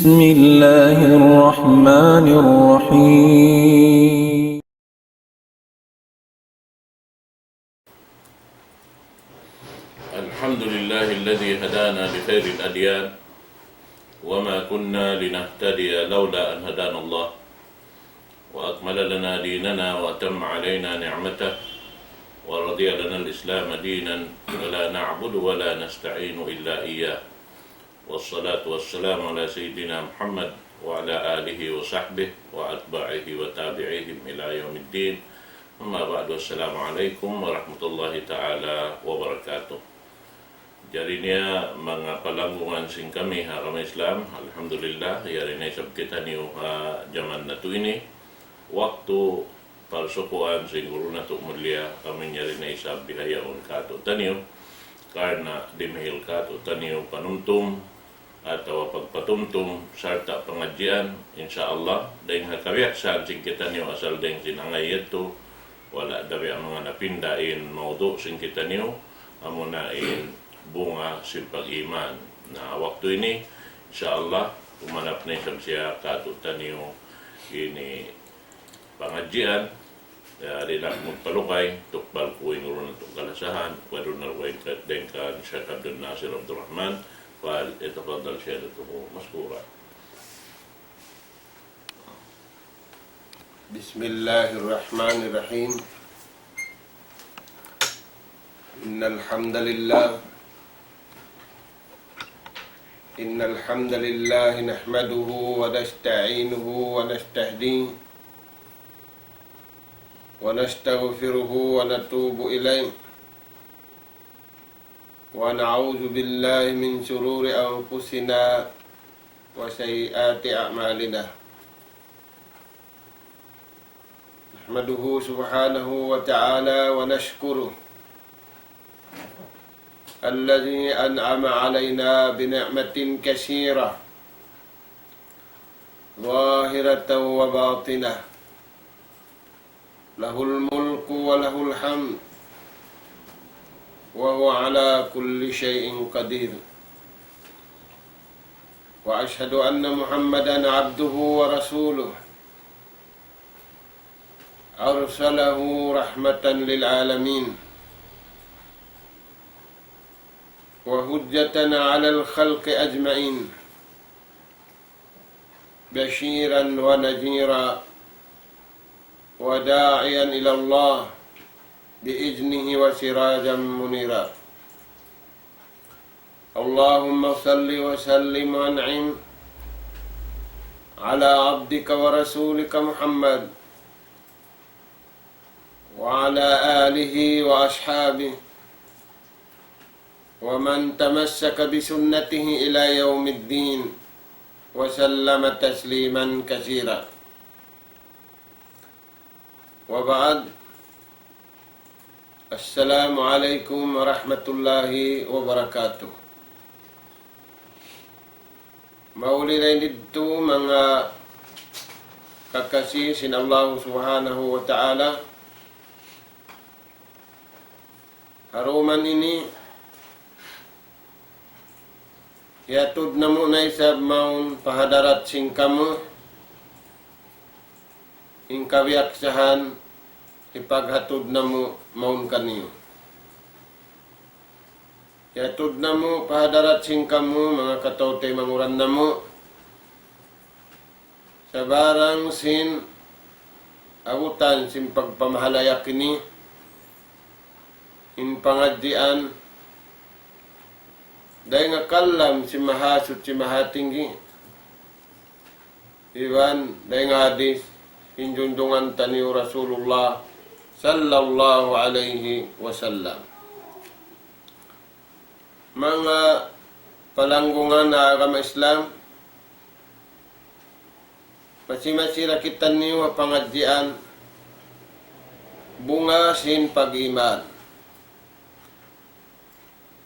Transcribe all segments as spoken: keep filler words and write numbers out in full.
بسم الله الرحمن الرحيم. الحمد لله الذي هدانا لخير الأديان وما كنا لنهتدي لولا أن هدانا الله وأكمل لنا ديننا وأتم علينا نعمته ورضي لنا الإسلام دينا ولا نعبد ولا نستعين إلا إياه. والصلاة والسلام على سيدنا محمد وعلى آله وصحبه وأتباعه وتابعيهم إلى يوم الدين. أما بعد، السلام عليكم ورحمة الله تعالى وبركاته. Jari niya manga palanggungan sin kami ha agama Islam, alhamdulillah, yari na isab kitaniyu ha jaman natu' ini. Waktu parsukuan sin guru natu' mulia, amu in yari na isab bihaun katu'taniyu, karna' dimihil katu'taniyu panumtum atawa pagpatumtum sarta' pangadjian, insya Allah, dayn ha kabiyaksahan sin kitaniyu asal dayn sin angay yadtu, wala' da biya' manga napinda in mawdu' sin kitaniyu, amuna in bunga sin pag-iman. Na waktu ini, insya Allah, kumanap na isab siya katu'taniyu ini pangadjian, ya, di' na aku magpalugay, tukbal ku in unu natu' kalasahan, wayruun na lugay ka-, dayn kan Sheikh Abdul Nasir Abdul Rahman, فليتفضل سيادته مشكورا. بسم الله الرحمن الرحيم. إن الحمد لله إن الحمد لله نحمده ونستعينه ونستهديه ونستغفره ونتوب إليه، ونعوذ بالله من شرور أنفسنا وسيئات أعمالنا. نحمده سبحانه وتعالى ونشكره الذي أنعم علينا بنعمة كثيرة ظاهرة وباطنة، له الملك وله الحمد، وهو على كل شيء قدير. وأشهد أن محمدا عبده ورسوله، أرسله رحمة للعالمين وحجة على الخلق أجمعين، بشيرا ونذيرا وداعيا إلى الله بإذنه وسراجا منيرا. اللهم صل وسلم وأنعم على عبدك ورسولك محمد وعلى آله وأصحابه ومن تمسك بسنته إلى يوم الدين وسلم تسليما كثيرا. وبعد، السلام عليكم ورحمة الله وبركاته. Mauli na ini tu manga kakasi sin Allah Subhanahu wa Ta'ala. Haruman ini, hiyatud namu' na isab mawn pa hadarat sin kamu in kabiyaksahan hipaghatud namu' mawn kaniyu. Hiyatud namu' pa hadarat sin kamu, manga kataw-taymanghuran namu', sabarang sin abutan sin pagpamahalayak ini, in pangadjian dayn ha kalam sin Mahasuchi Mahatinggi, iban dayn ha hadis sin junjungan taniyu Rasulullah sallallahu alayhi wasallam. Manga palanggungan ha agama Islam, masi-masi ra kitaniyu ha pangadjian bunga sin pag-iman.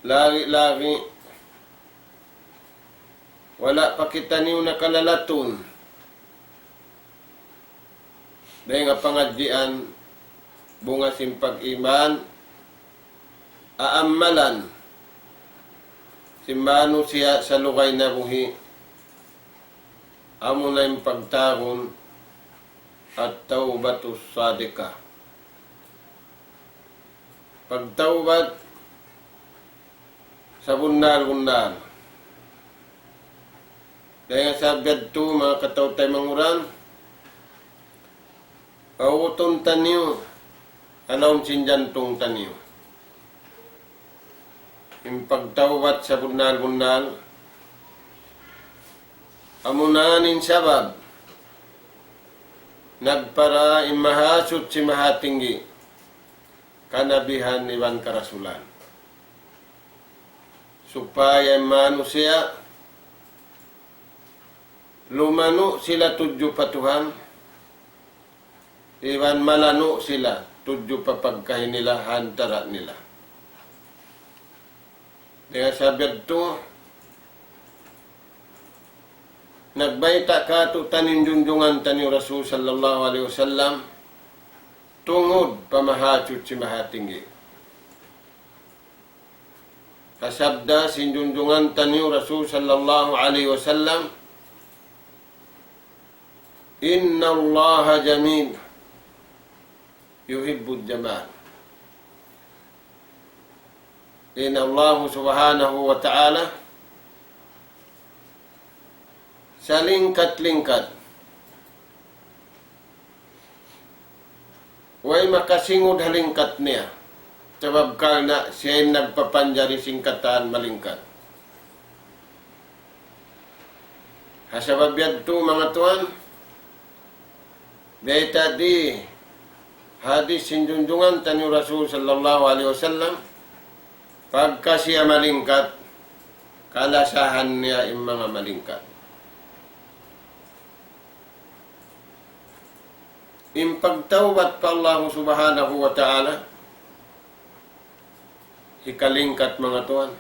Lagi'-lagi', wala' pa kitaniyu nakalalatun dayn ha pangadjian bunga sin pag-iman, aammalan sin manusiya' salugay nabuhi', Amuna in pagtawagun at-tawbatus sadiqah. Pagtawbat sabunnal-bunnal. Dayn ha sabab yadtu, manga kataw-taymanghuran, pautun taniyu ha lawm sin jantung taniyu in pagtawbat sabunnal-bunnal. Amuna in sabab nagpara in Mahasuchi Mahatinggi kanabihan iban karasulan, supaya in manusiya' lumanu' sila tudju pa Tuhan, iban malanu' sila tudju pa pagkahi nila ha antara' nila. Dayn ha sabab yadtu, nagbayta' kātu'niyu in junjungan taniyu Rasul sallallahu alayhi wasallam tungud pa Mahasuchi Mahatinggi. Sabda sin junjungan taniyu Rasul sallallahu alayhi wasallam, إن الله جميل يحب الجمال. In Allahu Subhanahu wa Ta'ala salingkat-lingkat. Way makasingud ha lingkat niya. Sabab karna' siya in nagpapanjari sin katan malingkat. Ha sabab yadtu, manga tuwan, bayta' di hadis sin junjungan taniyu Rasul sallallahu alayhi wasallam, pagka siya malingkat, kalasahan niya in manga malingkat. In pagtawbat pa Allahu Subhanahu wa Ta'ala, hikalingkat, manga tuwan.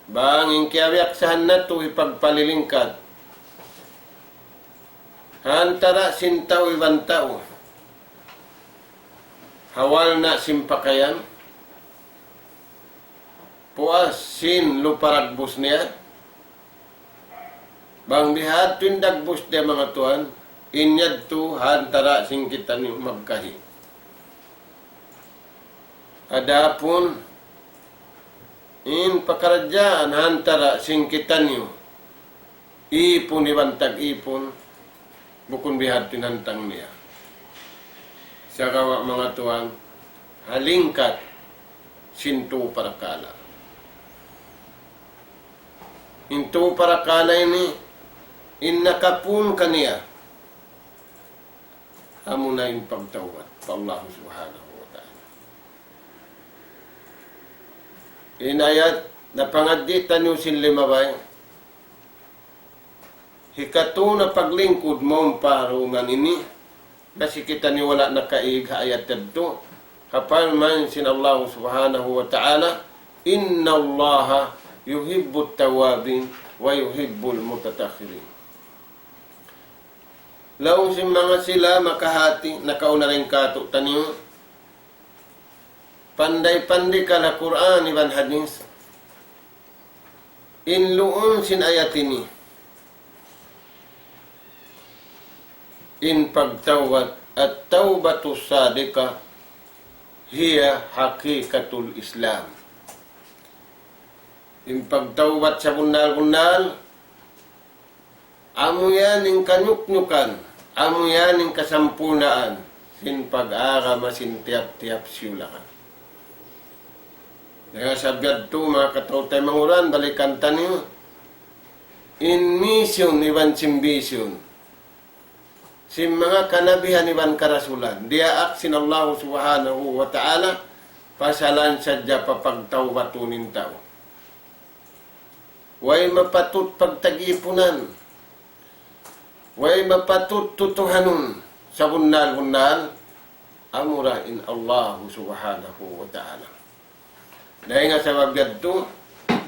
Bang in kiyabiyaksahan natu' hipagpalilingkat ha antara' sin tau iban tau, ha walna' sin pakayan, puas sin lupa dagbus niya, bang bihadtu in dagbus niya, manga tuwan, in yadtu ha antara' sin kitaniyu magkahi. Adapun in pakaradjaan ha antara' sin kitaniyu, ipun iban tag-ipun, bukun bihadtu in hantang niya. Sagawa', manga tuwan, ha lingkat sin tū parakala'. In tū parakala' ini, in nakapun kaniya, amuna in pagtawbat pa Allah Subhanahu wa Ta'ala. In ayat napangadji' taniyu sin limabay, hikatū na paglingkud mawn pa dugaing ini, na si kitaniyu wala' nakaig ha ayat yadtu, ha parman sin Allah Subhanahu wa Ta'ala, إن الله يحب التوابين ويحب المتطهرين. Laung sin manga sila makahati, nakauna dayn kātu'niyu, panday-pandikal ha Qur'an iban hadis, in luun sin ayat ini, in pagtawbat, التوبة الصادقة هي حقيقة الإسلام. In pagtawbat sabunnal-bunnal, amu yan in kanyuknyukan, amu yan in kasampurnaan sin pag-agama sin tiyap-tiyap siyulangan. Dayn ha sabab yadtu, manga kataw-taymanghuran, balikan taniyu in mission iban sin vision sin manga kanabihan iban karasulan, diyaak sin Allah Subhanahu wa Ta'ala, pasalan sadja pa pagtawbatun in tau. Way mapatut pagtag-ipunan, way mapatut tutuhanun sabunnal-bunnal, amura in Allah Subhanahu wa Ta'ala. Dayn ha sabab yadtu,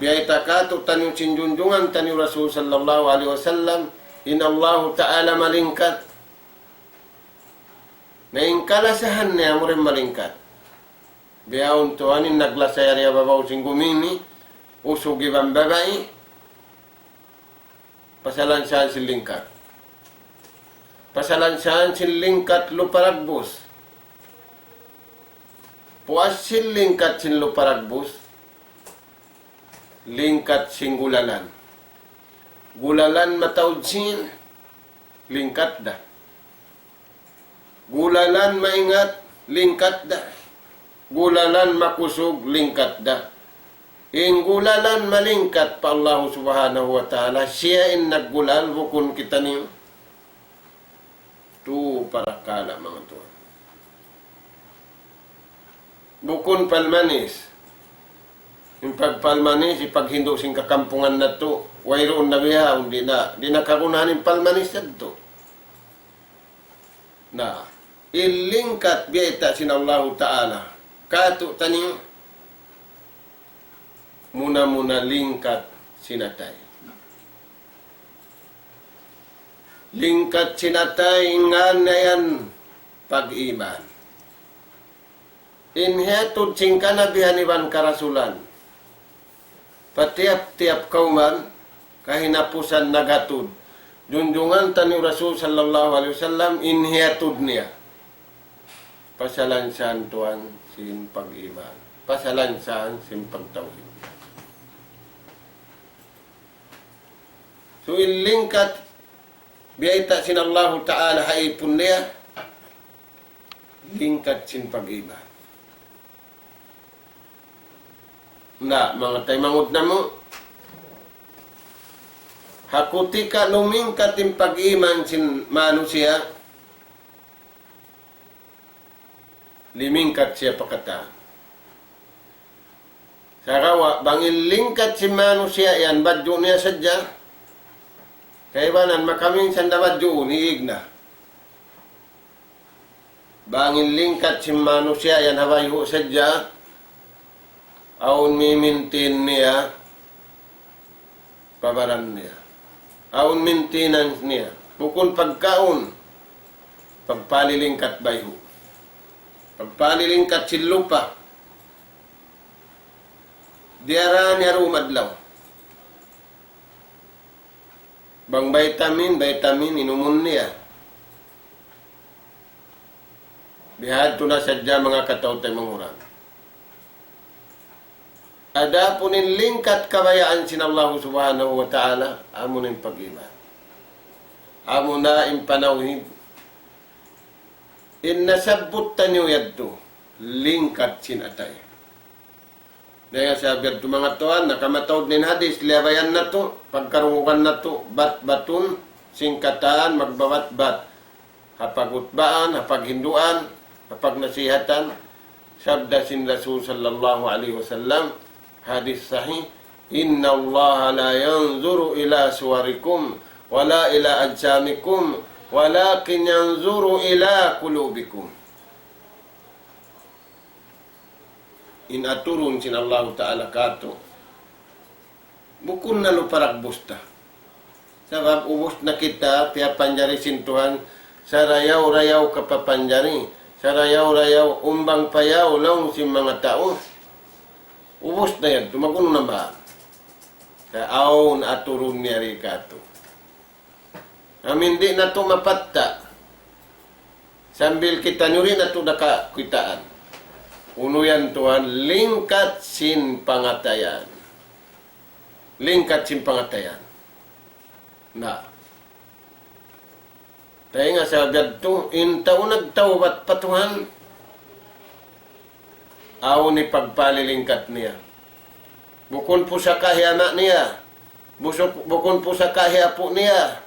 biyayta' kātu'niyu sin junjungan taniyu Rasul sallallahu alayhi wasallam, in Allahu Ta'ala malingkat. Na in kalasahan niya amura in malingkat. Bihaun tuwan in naglasay yari ha babaw sin gumi ini, usug iban babai, Pasalansahan sin lingkat. Pasalansahan sin lingkat lupa dagbus. Puas sin lingkat sin lupa dagbus, lingkat sin gulalan. Gulalan mataud sin, lingkat da. Gulalan maingat, lingkat da. Gulalan makusug, lingkat da. In gulalan malingkat pa Allahu Subhanahu wa Ta'ala, siya in naggulal, bukun kitaniyu. Tu parakala', manga tuwan. Bukun palmanis. In pagpalmanis, ipaghindu' sin kakampungan natu', wayruun na bihaun, di' na, di' na kagunahan in palmanis yadtu. Na, in lingkat biyayta' sin Allahu Ta'ala kātu'niyu, muna-muna lingkat sin atay. Lingkat sin atay, in ngān niya yan pag-iman. In hiyatud sin kanabihan iban karasulan. Pa tiyap-tiyap kawman, kahinapusan naghatud. Junjungan taniyu Rasul sallallahu alayhi wasallam, in hiyatud niya. Pasalansahan tuwan sin pag-iman. Pasalansahan sin pagtawhid. So, in lingkat biyayta' sin Allahu Ta'ala ha ipun niya, lingkat sin pag-iman. Na, manga taymanghud namu', ha kutika lumingkat in pag-iman sin manusiya', limingkat siya pa katan. Sagawa', bang in lingkat sin manusiya' yan, badju' niya sadja, kaibanan makaminsan da badjuun, hiig na. Bang in lingkat sin manusiya' yan ha bayhu' sadja, awn mimintin niya, pa baran niya. Awn maintenance niya. Bukun pagkaun, pagpalilingkat bayhu'. Pagpalilingkat sin lupa. Diyara niya dum adlaw. Bang vitamin, vitamin, inumun niya. Bihadtu na sadja manga kataw-taymanghuran. Adapun in lingkat kabayaan sin Allahu Subhanahu wa Ta'ala, amuna in pag-iman. Amuna in panawhid. In nasabbut taniyu yadtu, lingkat sin atay. Dayn ha sabab yadtu manga tuwan, nakamataud na in hadis, liyabayan natu', pagkarungugan natu', bat-batun, sin katan, magbabat-bat. Ha pagkhutbaan, ha paghinduan, ha pagnasihatan, sabda sin Rasul sallallahu alayhi wasallam, hadis sahih, إن الله لا ينظر إلى صوركم ولا إلى أجسامكم ولكن ينظر إلى قلوبكم. In aturun sin Allahu Ta'ala kātu', bukun na lupa dagbus ta. Sabab ubus na kita piyapanjari sin Tuhan, sarayaw-rayaw kapapanjari, sarayaw-rayaw umbang payaw laung sin manga tau. Ubus na yan, tumagunu na ba? Sa' awn aturun niya di kātu'. Amin di' natu' mapatta'. Sambil kitaniyu di' natu' da kakitaan. Unu yan tuwan, lingkat sin pangatayan. Lingkat sin pangatayan. Na. Dayn ha sabab yadtu, in tau nagtawbat pa Tuhan, awn hipagpalilingkat niya. Bukun pusaka' hi ama' niya. Busuk-, bukun pusaka' hi apu' niya.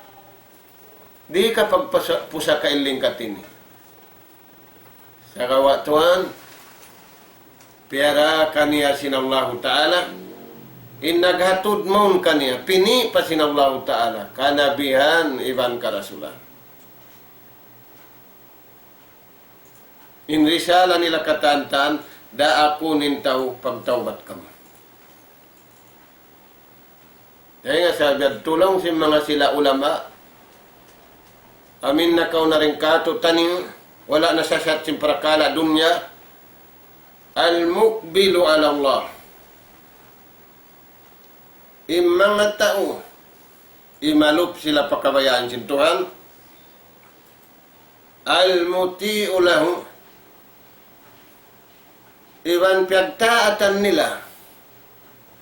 Di' kapagpasa-, pusaka' in lingkat ini. Sagawa' tuwan, piyara kaniya sin Allahu Ta'ala, in naghatud mawn kaniya, pini' pa sin Allahu Ta'ala, kanabihan iban karasulan. In risala nila katantan, daakun in tau pagtawbat kamu. Dayn ha sabab yadtu laung sin manga sila ulama, amin nakauna dayn kātu'niyu, wala' nasasat sin parakala' dunya, المقبل على الله. In manga tau imalup sila pa kabayaan sin Tuhan. المطيع له, iban piyagtaatan nila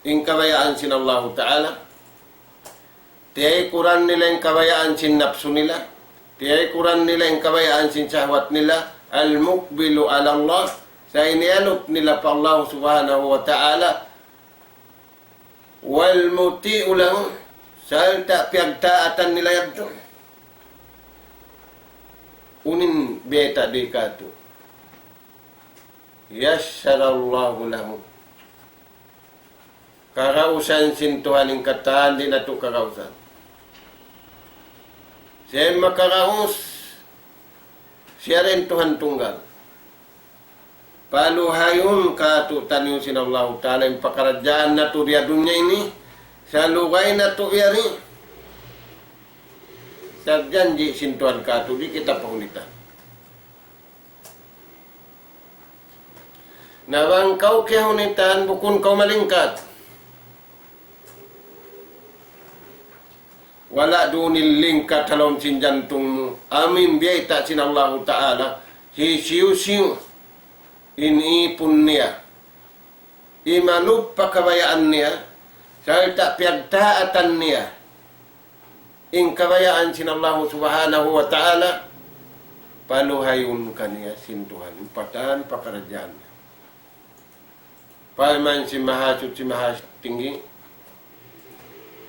in kabayaan sin Allahu Ta'ala. Tiyaykuran nila in kabayaan sin napsu nila. Tiyaykuran nila in kabayaan sin shahwat nila. المقبل على الله, sa' in iyalup nila pa Allah Subhanahu wa Ta'ala. والمطيع له, sarta' piyagtaatan nila yadtu. Unu in bayta' di katu'? يسر الله له. Karausan sin Tuhan in katan, di' natu' karausan. Siya in makaraus, siya ra in Tuhan tunggal. Paluhayun katu'taniyu sin Allahu Ta'ala in pakaradjaan natu' di ha dunya ini, salugay natu' yari. Tagjanji' sin Tuhan katu', di' kita pahunitan. Na bang kaw kiyahunitan, bukun kaw malingkat. Wala' duun in lingkat ha lawm sin jantung mu. Amu in biyayta' sin Allahu Ta'ala, hisiyu-siyu in ipun niya, imalup pa kabayaan niya, sarta' piyagtaatan niya in kabayaan sin Allahu Subhanahu wa Ta'ala, paluhayun kaniya sin Tuhan, patan pakaradjaan niya. Parman sin Mahasuchi Mahatinggi,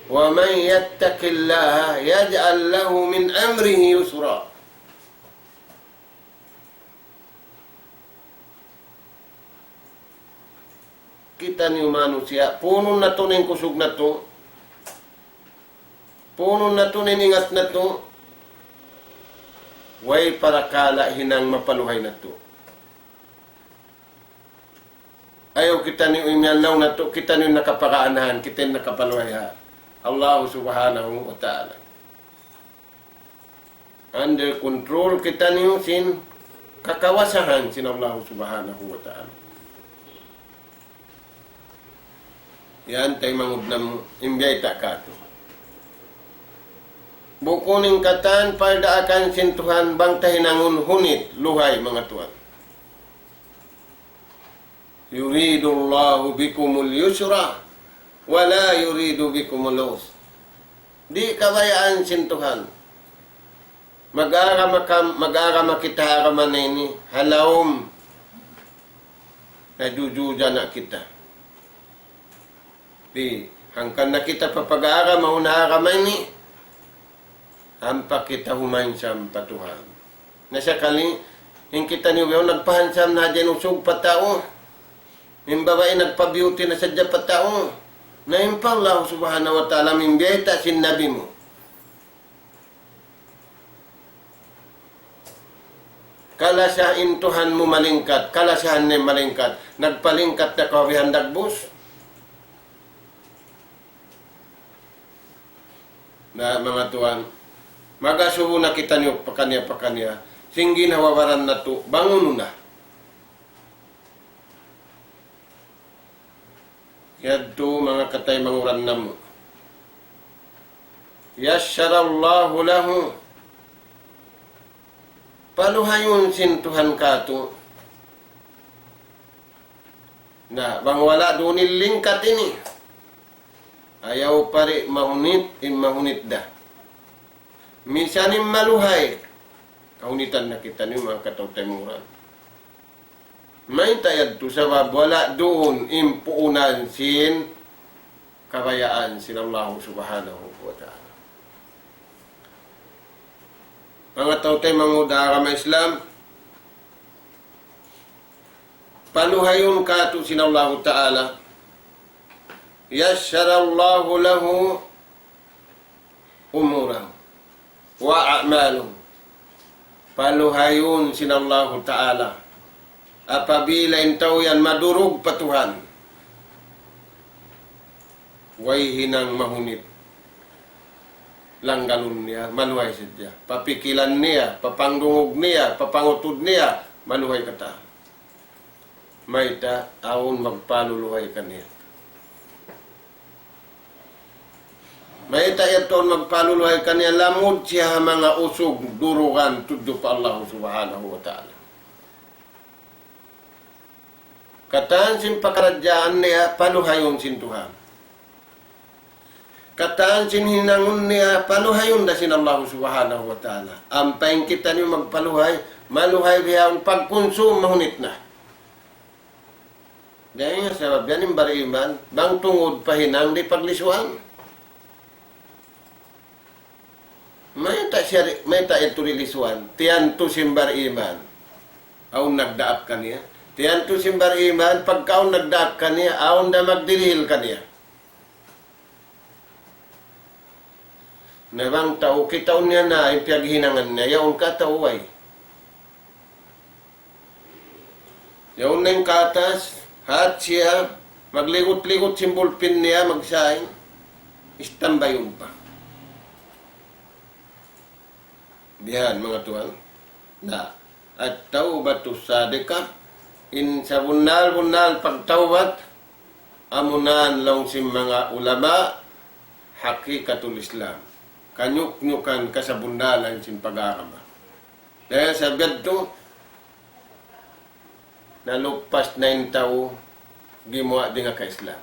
ومن يتق الله يجعل له من أمره يسرا. Kitaniyu manusiya', puunun natu' in kusug natu', puunun natu' in ingat natu', way parakala' hinang mapaluhay natu'. Ayaw kitaniyu imiyan laung natu', kitaniyu nakapakaanahan, kita in nakapaluhay ha Allah Subhanahu wa Ta'ala. Under control kitaniyu sin kakawasahan sin Allah Subhanahu wa Ta'ala. Yan taymanghud namu' in biyayta' katu'. Bukun in katan pardaakan sin Tuhan bang ta hinangun hunit, luhay, manga tuwan. يريد الله بكم اليسر ولا يريد بكم العسر. Di' kabayaan sin Tuhan. Mag-agama kam-, mag-agama kita agama na ini, ha lawm najujuja na kita. Di', hangkan na kita pa pag-agama, unu agama ini, ampa kita humansam pa Tuhan. Na sakali, in kitaniyu bihaun nagpahansam na hadja in usug pa tau, in babai nagpa-beauty na sadja pa tau, na in pa Allah Subhanahu wa Ta'ala, amu in biyayta' sin Nabi mu. Kalasa in Tuhan mu malingkat, kalasahan niya malingkat. Nagpalingkat na kaw bihan dagbus. Na, manga tuwan, magasubu na kitaniyu pakaniya-pakaniya. Sin ginhawa-baran natu', bangunun na. Yadtu manga kataymanghud namu'. يسر الله له. Paluhayun sin Tuhan katu'. Na, bang wala' duun in lingkat ini. Ayaw pa di' mahunit, in mahunit da. Misan in maluhay. Kahunitan na kitaniyu manga kataw-taymanghuran. Mayta' yadtu? Sabab wala' duun in puunan sin kabayaan sin Allah Subhanahu wa Ta'ala. Manga tau taymanghud ha agama Islam, paluhayun katu' sin Allah Ta'ala, يسر الله له أموره وأعماله. Paluhayun sin Allahu Ta'ala. Apabila in tau yan madurug pa Tuhan, way hinang mahunit. Langgalun niya, maluhay sadja. Papikilan niya, papangdungug niya, papangutud niya, maluhay katan. Mayta'? Awn magpaluluhay kaniya. Mayta' yadtu in magpaluluhay kaniya? Lamud siya ha manga usug durugan tudju pa Allah Subhanahu wa Ta'ala. Katan sin pakaradjaan niya, paluhayun sin Tuhan. Katan sin hinangun niya, paluhayun da sin Allah Subhanahu wa Ta'ala. Ampa in kitaniyu magpaluhay, maluhay bihaun pagkunsum mahunit na. Dayn ha sabab yan in bariman, bang tungud pa hinang di' paglisuan. Mayta' siya, mayta' yadtu di' lisuan? Tiyantu sin bariman, awn nagdaak kaniya. Tiyantu sin bariman, pagka awn nagdaak kaniya, awn da magdirihil kaniya. Na bang tau kitaun niya na in piyaghinangan niya, yaun ka tau way. Yaun na in katas, hat siya, magligut-ligut sin bulpin niya, magsaing, istambayun pa. Bihan, manga tuwan. Na, at-tawbatu sadiqah, in sabunnal-bunnal pagtawbat, amuna in laung sin manga ulama, hakikatul Islam. Kanyuk-nyukan kasabunnalan sin pag-agama. Dayn ha sabab yadtu, nalupas na in tau gimuwa' dayn ha ka-Islam.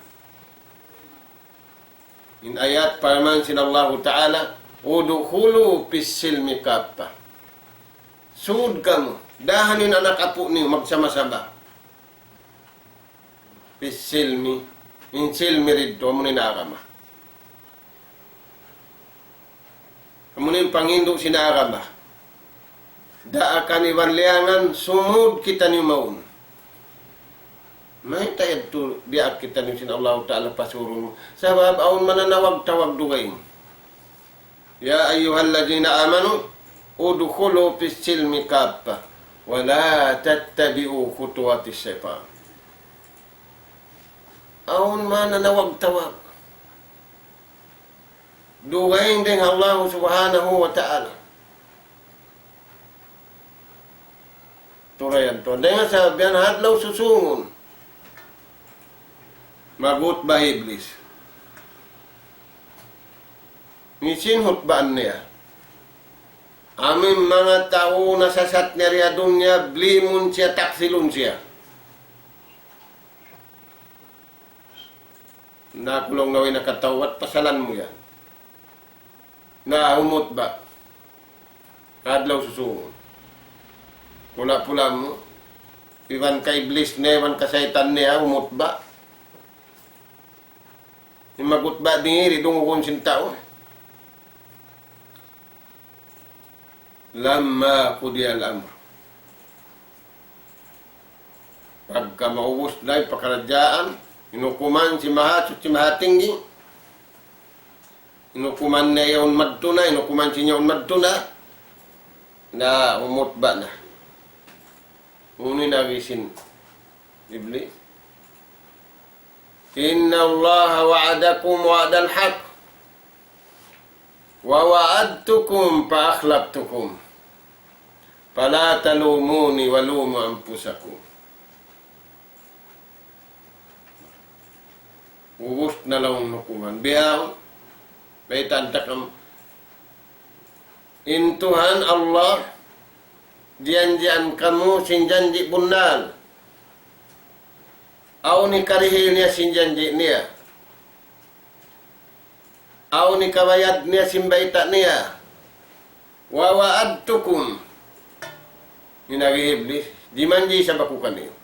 In ayat parman sin Allahu Ta'ala, "Udkhulu fis silmi kaffa." Sud kamu, dahan in anak apu' niyu magsama-sama. Fis silmi, in silmi didtu, amuna in agama. Amuna in panghindu' sin agama. Daakan iban liyangan, sumud kitaniyu mawn. Mayta' yadtu diyaak kitaniyu sin Allahu Ta'ala pasurun. Sabab awn mananawag-tawag dugaing. يا أيها الذين آمنوا ادخلوا في السلم كافة ولا تتبعوا خطوات الشيطان. Awn mananawag-tawag dugaing dayn ha Allah Subhanahu wa Ta'ala. Turayan tuwan. Dayn ha sabab yan ha adlaw susungun, maghutba hi Iblis. Hisiyu in hutbaan niya? Amu in manga tau nasasat niya di ha dunya, blimun siya, taksilun siya. Na, aku laung na way nakatawbat, pasalan mu yan. Na, humutba. Adlaw susungun. Pula-pula mu. Iban ka Iblis niya, iban ka saytan niya, humutba. In maghutba di' didungugun sin tau. لما قضي الأمر. Pagka maubus na in pakaradjaan, in hukuman sin Mahasuchi Mahatinggi, in hukuman niya yaun madtu na, in hukuman sin yaun madtu na, na humutba na. Unu in agi sin Iblis? إن الله وعدكم وعد الحق ووعدتكم فأخلفتكم فلا تلوموني ولوموا أنفسكم. Ubus na laung hukuman. Biya' baytaan ta kamu. In Tuhan Allah, janjian kamu sin janji' bunnal. Awn hikarihil niya sin janji' niya. Awn hikabayad niya sin bayta' niya. ووعدتكم. In agi hi Iblis, jimanji' isab aku kaniyu.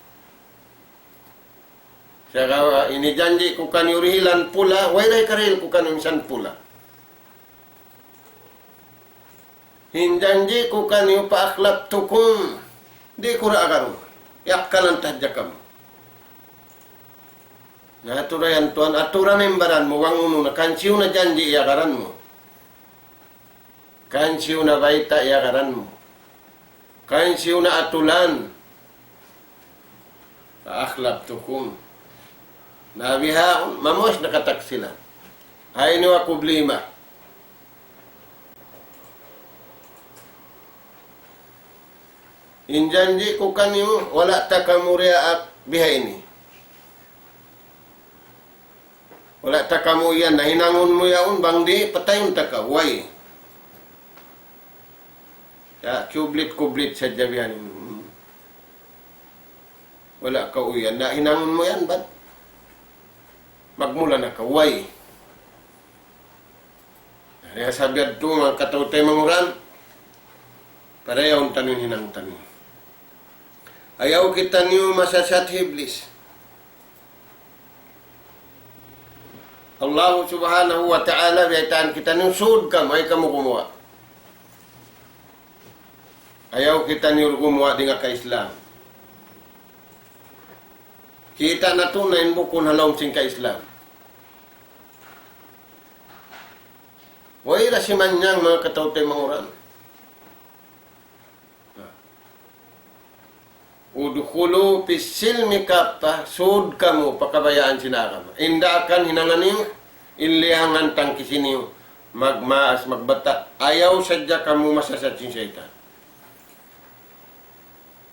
Sagawa' in janji' ku kaniyu rihilan pula, way da hikarihil ku kaniyu misan pula. In janji' ku kaniyu فأخلفتكم. Di' ku da agarun. Iyakkalan ta hadja kamu. Na, aturan yan tuwan, aturan in baran mu, bang unu na, kansiyu na janji' iyagaran mu. Kansiyu na bayta' iyagaran mu. Kansiyu na atulan. فأخلفتكم. Na bihaun, mamuas na kataksilan. Ay niyu aku blima. In janji' ku kaniyu, wala' ta kamu diyaak bihaini. Wala' ta kamu yan, nahinangun mu yaun, bang di', patayun ta kaw, way. Ya, kublit-kublit sadja biya' yan. Wala' kaw uyan, nahinangun mu yan, bat magmula na kaw, way. Di' ha sabab yadtu, manga kataymanghuran, parayawun taniyu in hinang taniyu. Ayaw kitaniyu masasat hi Iblis. Allah Subhanahu wa Ta'ala, biyaytaan kitaniyu, sud kamu, ayaw kamu gumuwa'. Ayaw kitaniyu gumuwa' dayn ha ka-Islam. Kita' natu' na in bukun ha lawm sin ka-Islam. Way da simannyang, manga kataymanghuran. ادخلوا في السلم كافة, sud kamu pa kabayaan sin agama. In daakan hinangan niyu, in liyangan tangkisi niyu, magmaas, magbata', ayaw sadja kamu masasat sin saytan.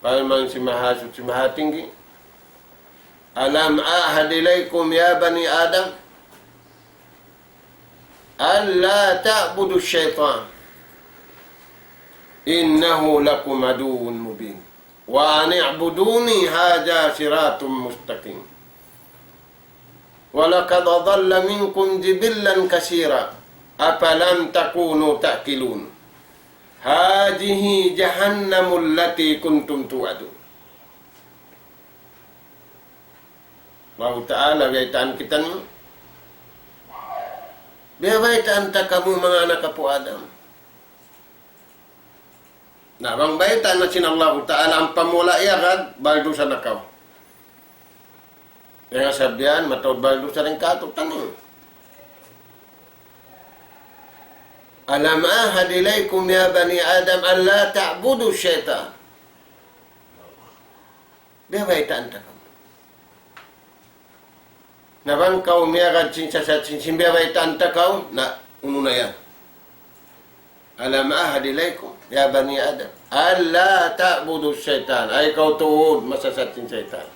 Parman sin Mahasuchi Mahatinggi, ألم أعهد إليكم يا بني آدم ألا تعبدوا الشيطان إنه لكم عدو مبين وأن اعبدوني هذا صراط مستقيم ولقد أضل منكم جبلا كثيرا أفلم تكونوا تعقلون هذه جهنم التي كنتم توعدون. Allahu Ta'ala, biyaytaan kitaniyu. Biyaytaan ta kamu manga anak apu' Adam. Na, bang baytaan na sin Allahu Ta'ala, ampa mu wala' iyagad, baldusa na kaw. Dayn ha sabab yan, mataud baldusa dayn kātu'niyu. ألم أعهد إليكم يا بني آدم ألا تعبدوا الشيطان. Biyaytaan ta kamu. Na bang kaw miyagad sin sasat sin, sin biyaytaan ta kaw, na unu na yan. ألم أعهد إليكم يا بني آدم ألا تعبدوا الشيطان. Ayaw kaw tuud masasat sin saytan.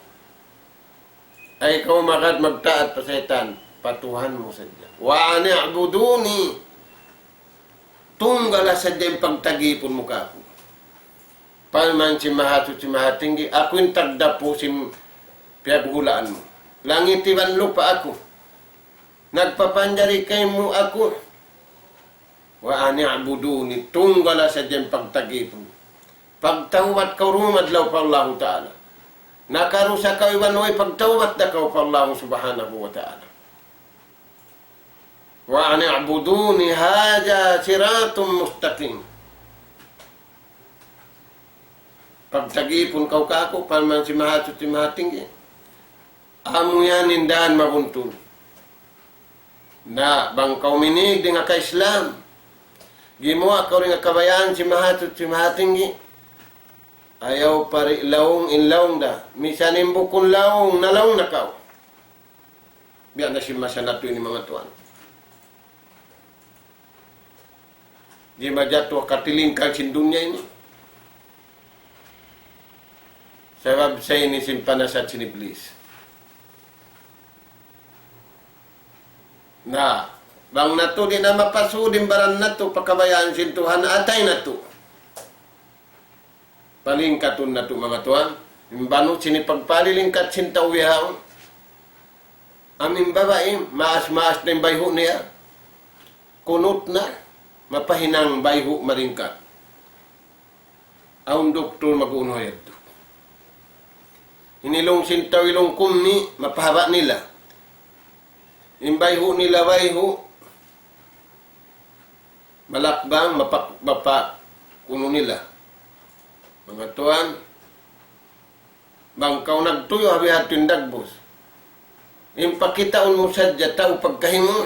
Ayaw kaw magad magtaat pa saytan. Pa Tuhan mu sadja. وأن اعبدوني. Tunggala sadja in pagtagipun mu kāku'. Parman sin Mahasuchi Mahatinggi, aku in tagdapu sin piyaghulaan mu. Langit iban lupa' aku. Nagpapanjari kaymu aku. وأن اعبدوني, tunggala sadja in pagtagipun. Pagtawbat kaw duun adlaw pa Allahu Ta'ala. Nakarusa kaw iban way pagtawbat da kaw pa Allahu Subhanahu wa Ta'ala. وأن اعبدوني هذا صراط مستقيم. Pagtagipun kaw kāku', parman sin Mahasuchi Mahatinggi. Amu yan in dān mabuntul. Na, bang kaw minig dayn ha ka-Islam, gimuwa' kaw dayn ha kabayaan sin Mahasuchi Mahatinggi, ayaw pari' laung in laung da. Misan in bukun laung, nalaung na kaw. Biya' na sin masa natu' ini, manga tuwan. Di' majatu ha katilingkal sin dunya ini. Sabab sa ini sin panasat sin Iblis. Na, bang natu' di' na mapasud in baran natu' pa kabayaan sin Tuhan, atay natu'. Palingkatun natu', manga tuwan. In banu' sin pagpalilingkat sin tau bihaun. Amu in babai, maas-maas na in bayhu' niya. Kunut na, mapahinang bayhu' malingkat. Awn duktul mag-unu yadtu. In ilung sin tau ilung kummi', mapahaba' nila. In bayhu' nila bayhu', malakbang, mapak-, mapa-, unu nila. Manga tuwan, bang kaw nagtuyu' ha bihadtu in dagbus. In pakitaun mu sadja tau pagkahi mu.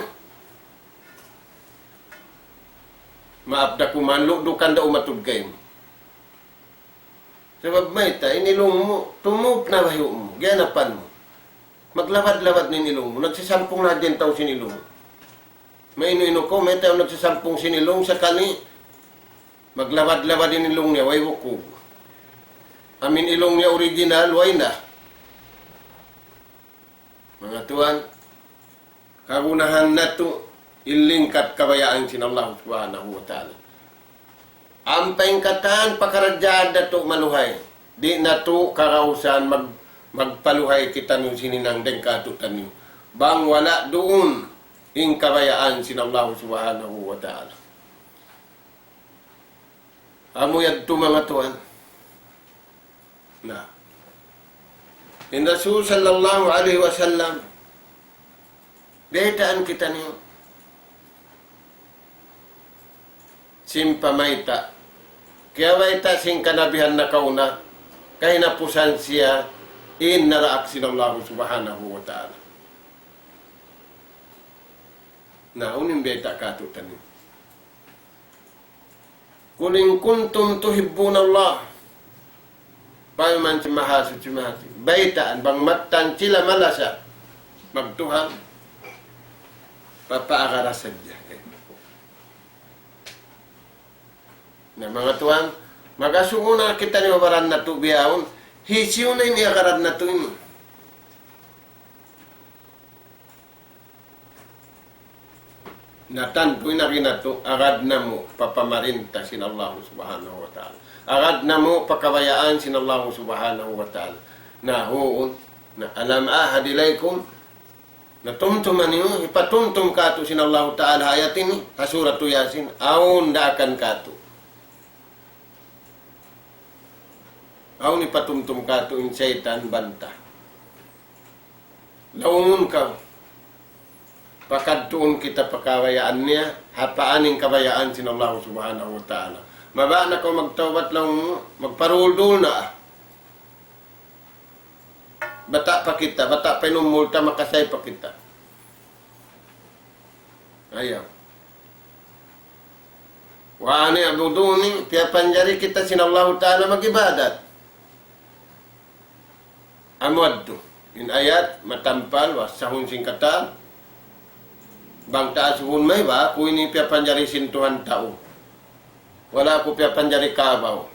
Maap da kuman, ludukan da umatud kaymu. Sabab mayta', in ilung mu, tumup na bayhu' mu, giyanapan mu. Maglabad-labad na in ilung mu, nagsasampung na hadja in tau sin ilung. Mainu-inu kaw, mayta' nagsasampung sin ilung, sakali, maglabad-labad in ilung niya, way bukug. Amu in ilung niya original, way na. Manga tuwan, Kagunahan natu' in lingkat kabayaan sin Allah Subhanahu wa Ta'ala. Ampa in katan pakaradjaan natu' maluhay. Di' natu' karausan mag-, magpaluhay kitaniyu sin hinang dayn kātu'niyu. Bang wala' duun in kabayaan sin Allah Subhanahu wa Ta'ala. Amu yadtu manga tuwan. Na. In Rasul sallallahu alayhi wasallam, baytaan kitaniyu sin pamayta'. Kiyabayta' sin kanabihan nakauna, kahinapusan siya, in naraak sin Allah Subhanahu wa Ta'ala. Na, unu in bayta' kātu'niyu? قل إن كنتم تحبون الله. Parman sin Mahasuchi Mahasuchi. Baytaan bang mattan sila malasa magtuhan, papaagara sadja. Na manga tuwan, magasubu na kitaniyu ha baran natu' bihaun, hisiyu na in iyagaran natu' ini. Na tantu in agi natu', agad namu' pa pamarinta sin Allah Subhanahu wa Ta'ala. Agad namu' pa kabayaan sin Allah Subhanahu wa Ta'ala. Na huun, na ألم أعهد إليكم. Na tumtuma niyu, hipatumtum kātu' sin Allah Ta'ala ha ayat ini, ha Suratu Yasin, awn daakan kātu'. Awn hipatumtum kātu' in saytan banta. Laungun kaw. Pakadtuun kita pa kabayaan niya, ha paan in kabayaan sin Allah Subhanahu wa Ta'ala. Mabaya' na kaw magtawbat laung mu, magparuldul na. Bata' pa kita, bata' pa in umul ta, makasay pa kita. Ayaw. وأن اعبدوني, piyapanjari kita sin Allahu Ta'ala mag-ibadat. Amu yadtu. In ayat, matampal, wasahun sin katan. Bang taasuhun may ba, aku ini piyapanjari sin Tuhan tau. Wala' aku piyapanjari kabaw.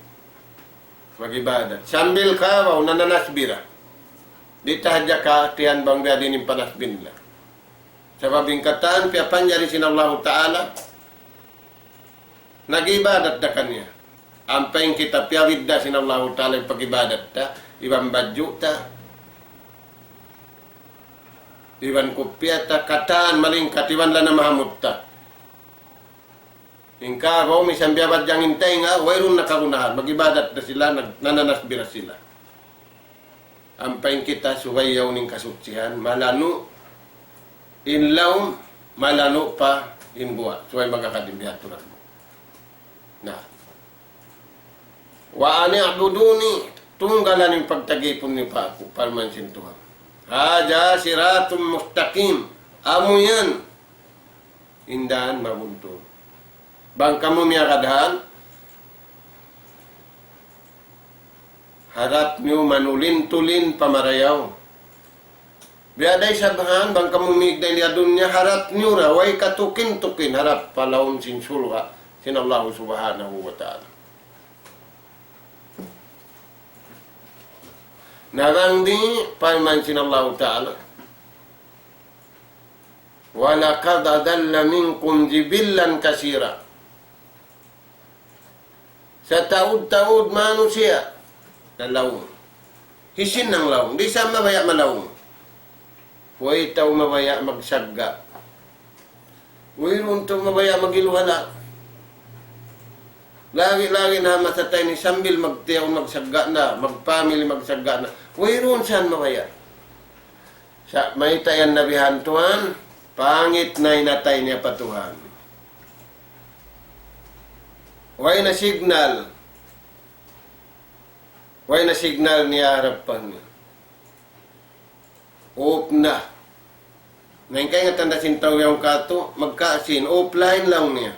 Mag-ibadat. Sambil kabaw, nananasbih ra. Di' ta hadja katihan bang biya' diin in panasbih nila. Sabab in katan piyapanjari sin Allahu Ta'ala, nag-ibadat da kaniya. Ampa in kita piyabidda' sin Allahu Ta'ala in pag-ibadat ta, iban badju' ta, iban kupiya ta, katan malingkat, iban lana mahamut ta. In kabaw misan biyabadjang in taynga, wayruun na kagunahan, mag-ibadat da sila, nag-, nananasbih ra sila. Ampa in kita subay yaun in kasuchihan, malanu' in lawm, malanu' pa in buwa'. Subay magakad in bihadtu nagbu. Na. وأن اعبدوني, tunggalan in pagtagipun niyu pa aku, parman sin Tuhan. هذا صراط مستقيم. Amu yan in dān mabuntul. Bang kamu miyagad han, harap niyu manulin-tulin pa marayaw. Biya' da isab han, bang kamu mīg dayn ha dunya, harap niyu ra, way katukin-tukin, harap pa lawm sin surga' sin Allahu Subhanahu wa Ta'ala. Na bang di', parman sin Allahu Ta'ala, ولقد أضل منكم جبلا كثيرا. Sataud-taud manusiya' nalaung. Hisiyu in nalaung? Di' sa mabaya' malaung. Way tau mabaya' magsagga'. Wayruun tau mabaya' mag-iluhala. Lagi'-lagi' na masa ta ini sambil magtiyaun magsagga' na, magpamili magsagga' na. Wayruun siya mabaya'. Sa' mayta' yan nabihan tuwan, pangit na in atay niya pa Tuhan. Way na signal. Way na signal niya harapan niya. Off na. Na in kaingatan da sin tau yaun katu', magkaasin, offline laung niya.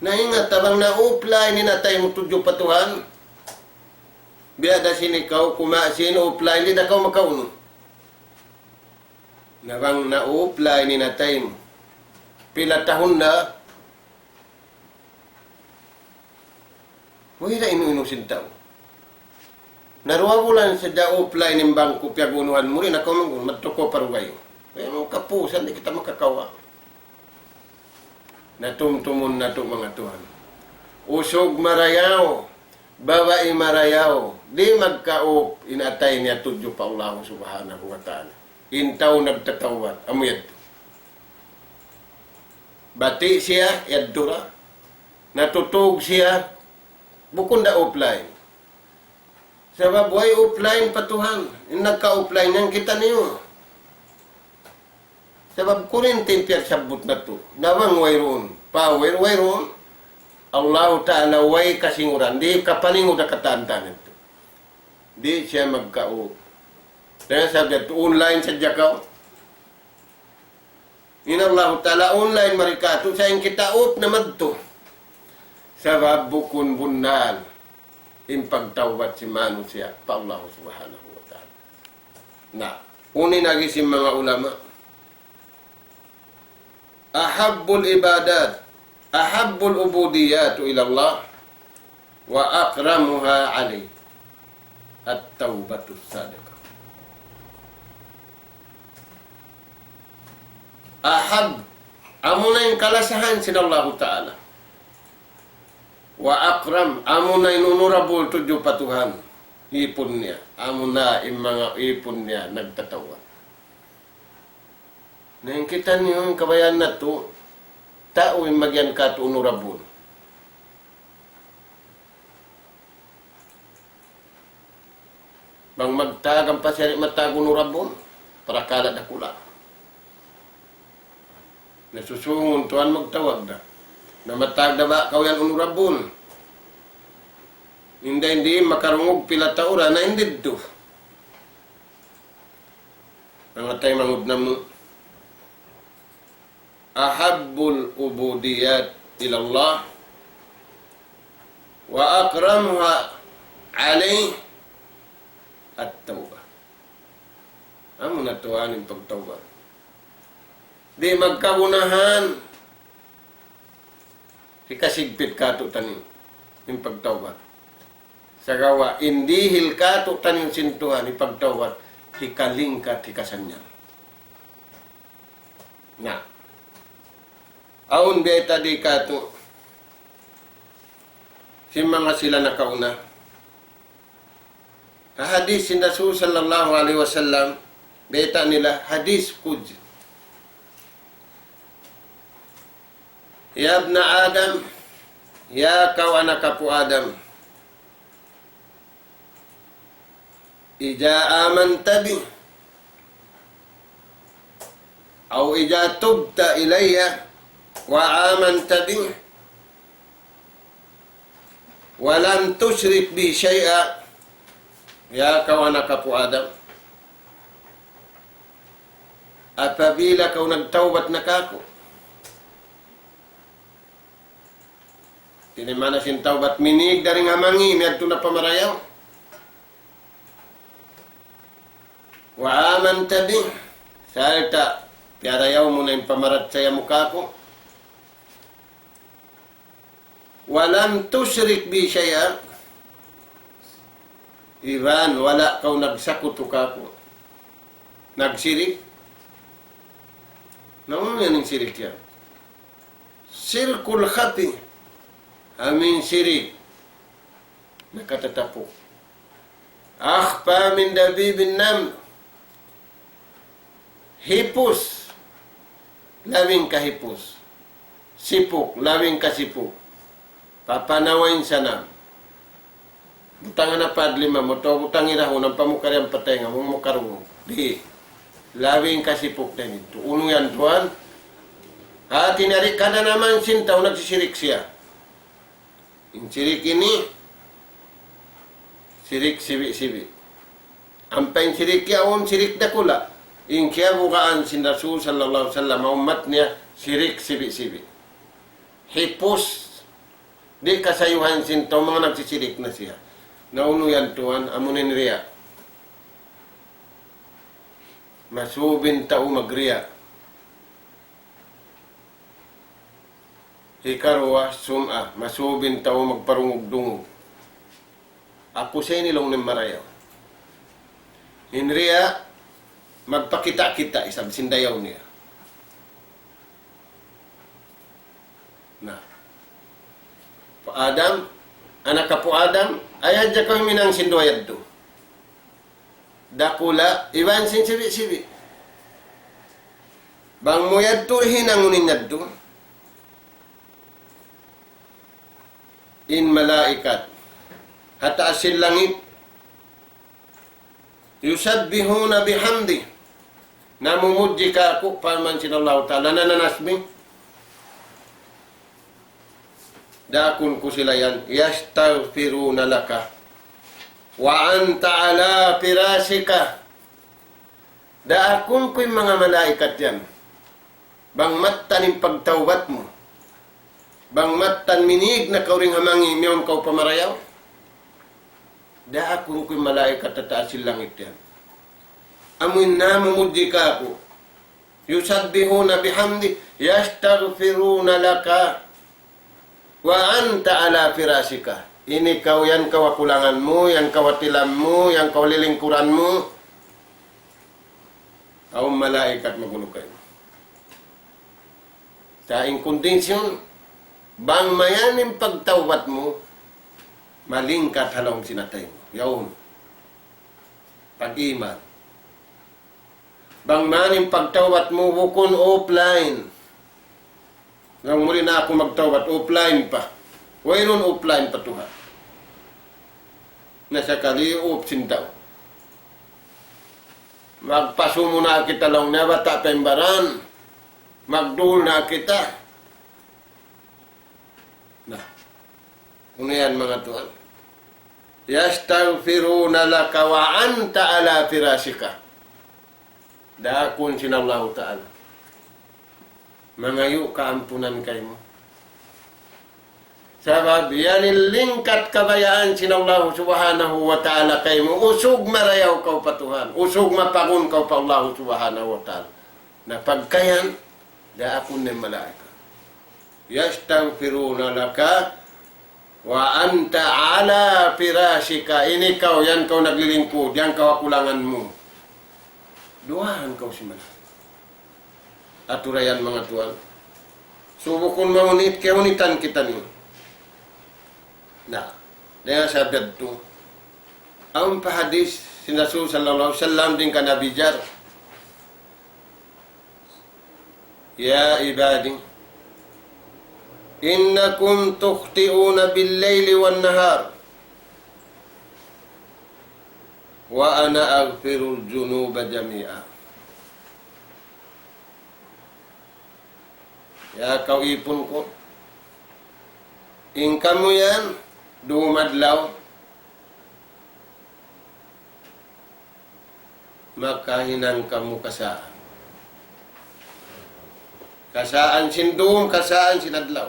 Na ingat ta bang na-offline in atay mu tudju pa Tuhan. Biya' da sin ikaw kumaasin offline, di' da kaw makaunu. Na bang na-offline in atay mu. Pila tahun na, way da inu-inu sin tau. Na duwa bulan sadja offline in bangku piyagunuhan mu, di' na kaw mag-unu, madtu kaw pa dugaing. Kaya mu kapusan, di' kita makakawa'. Na tumtumun natu', manga tuwan. Usug marayaw, babai marayaw, di' magkaup in atay niya tudju pa Allah Subhanahu wa Ta'ala. In tau nagtatawbat, amu yadtu. Bati' siya, yadtu ra. Natutug siya, bukun da offline. Sabab way offline pa Tuhan. In nagka-offline yan kitaniyu. Sabab kurinti in piyagsabbut natu'. Na bang wayruun. Power wayruun. Allahu Ta'ala way kasinguran. Di' kapaningud ha katan-katan yadtu. Di' siya magkaup. Kaya sabab yadtu online sadja kaw. In Allahu Ta'ala online mari katu', sa' in kita up na madtu. Sabab bukun bunnal in pagtawbat sin manusiya' pa Allah Subhanahu wa Ta'ala. Na, unu in agi sin manga ulama, أحب العبادات، أحب العبوديات إلى الله وأكرمها عليه التوبة الصادقة. Ahab, amuna in kalasahan sin Allahu Ta'ala. Wa akram, amuna in honorable tudju pa Tuhan. Ipun niya, amuna in manga ipun niya nagtatawbat. Na in kitaniyu, kabayaan natu', tau in magiyan katu' honorable. Bang magtag ampa siya di' matag honorable, parakala' dakula'. Na susungun tuwan magtawag da. Na matag da ba kaw yan honorable? Inday, inday makarungug pila tau ra na in didtu. Manga taymanghud namu'. أحب العبوديات إلى الله وأكرمها عليه التوبة. Amuna tuwan in pagtawbat. Di' magkagunahan. Hikasigpit katu' taniyu in pagtawbat. Sagawa' in dihil katu' taniyu sin Tuhan in pagtawbat, hikalingkat, hikasannyal. Na. Awn biyayta' di katu' sin manga sila nakauna. Ha hadith sin Rasul sallallahu alayhi wasallam, bayta' nila hadith qudsi. يا ابن آدم, ya kaw anak apu' Adam, إذا آمنت بي أو إذا تبت إلي وآمنت بي ولم تشرك بي شيئا, ya kaw anak apu' Adam, apabila kaw nagtawbat na kāku', ini maana sin tawbat, minīg dayn ha mangi', miyadtu na pa marayaw. وآمنت بي, sarta' piyarayaw mu na in pamarachaya mu kāku'. ولم تشرك بي شيئا, iban wala' kaw nagsakutu kāku'. Nagsirik? Na unu yan in sirik yan? الشرك الخفي, amu in sirik nakatatapuk. أخفى من دبيب النمل. Hipus, labing kahipus. Sipuk, labing kasipuk. Papanawa in sanam. Butangan na pa adlima mu, atawa butangi dahun, ampa mu karian pa taynga mu, mu karungug. Di'. Labing kasipuk dayn ditu. Unu yan tuwan? Hati niya di' kada naman sin tau nagsisirik siya. In sirik ini, sirik sibi'-sibi'. Ampa in sirik yaun, sirik dakula'. In kiyabukaan sin Rasul sallallahu alayhi wasallam, ummat niya, sirik sibi'-sibi'. Hipus, di' kasayuhan sin tau manga nagsisirik na siya. Na unu yan tuwan, amu in riya'. Masub in tau magriya'. Hikaruwa, sum'a, masub in tau magparungug-dungug. Aku sa ini laung niya marayaw. In riya', Magpakita'-kita' isab sin dayaw niya. Na. Apu' Adam, anak apu' Adam, ayaw hadja kaw huminang sin duwa yadtu. Dakula', iban sin sibi'-sibi'. Bang mu yadtu hinangun in yadtu, in malaikat ha taas sin langit, يسبحون بحمده. Namumudji kāku', parman sin Allahu Ta'ala, nananasbih. Daakun ku sila yan, يستغفرون لك وأنت على فراشك. Daakun ku in manga malaikat yan. Bang mattan in pagtawbat mu. Bang mattan minīg na kaw dayn ha mangi', miyawn kaw pa marayaw. Daakun ku in malaikat ha taas sin langit yan. Amu in namumudji kāku'. يسبحون بحمده يستغفرون لك وأنت على فراشك. Ini kaw, yan kaw ha kulangan mu, yan kaw ha tilam mu, yan kaw ha lilingkuran mu. Awn malaikat magunu kaymu. Sa' in kondisyon, bang mayan in pagtawbat mu, malingkat ha lawm sin atay mu. Yaun. Pag-iman. Bang mayan in pagtawbat mu, bukun offline. Bang muli na aku magtawbat, offline pa. Wayruun offline pa tuud. Na sakali off sin tau. Magpasumu na kita laung niya, bata' pa in baran. Magdul na kita. Na. Unu yan, manga tuwan? يستغفرون لك وأنت على فراشك. Daakun sin Allahu Ta'ala. Mangayu' kaampunan kaymu. Sabab yan in lingkat kabayaan sin Allahu Subhanahu wa Ta'ala kaymu. Usug marayaw kaw pa Tuhan. Usug mapagun kaw pa Allahu Subhanahu wa Ta'ala. Na pagka yan, daakun na in malaikat. يستغفرون لك وأنت على فراشك. Ini kaw, yan kaw naglilingkud, yan kaw ha kulangan mu. Duwaahan kaw sin malaikat. Atura yan, manga tuwan. So bukun mahunit, kahunitan kitaniyu. Na, dayn ha sabab yadtu. Awn pa hadith sin Rasul sallallahu alayhi wasallam dayn kan Abi Dharr. يا عبادي إنكم تخطئون بالليل والنهار وأنا أغفر الذنوب جميعا. Ya kaw īpun ku, in kamu yan, dūm adlaw, makahinang kamu kasaan. Kasaan sin dūm, kasaan sin adlaw.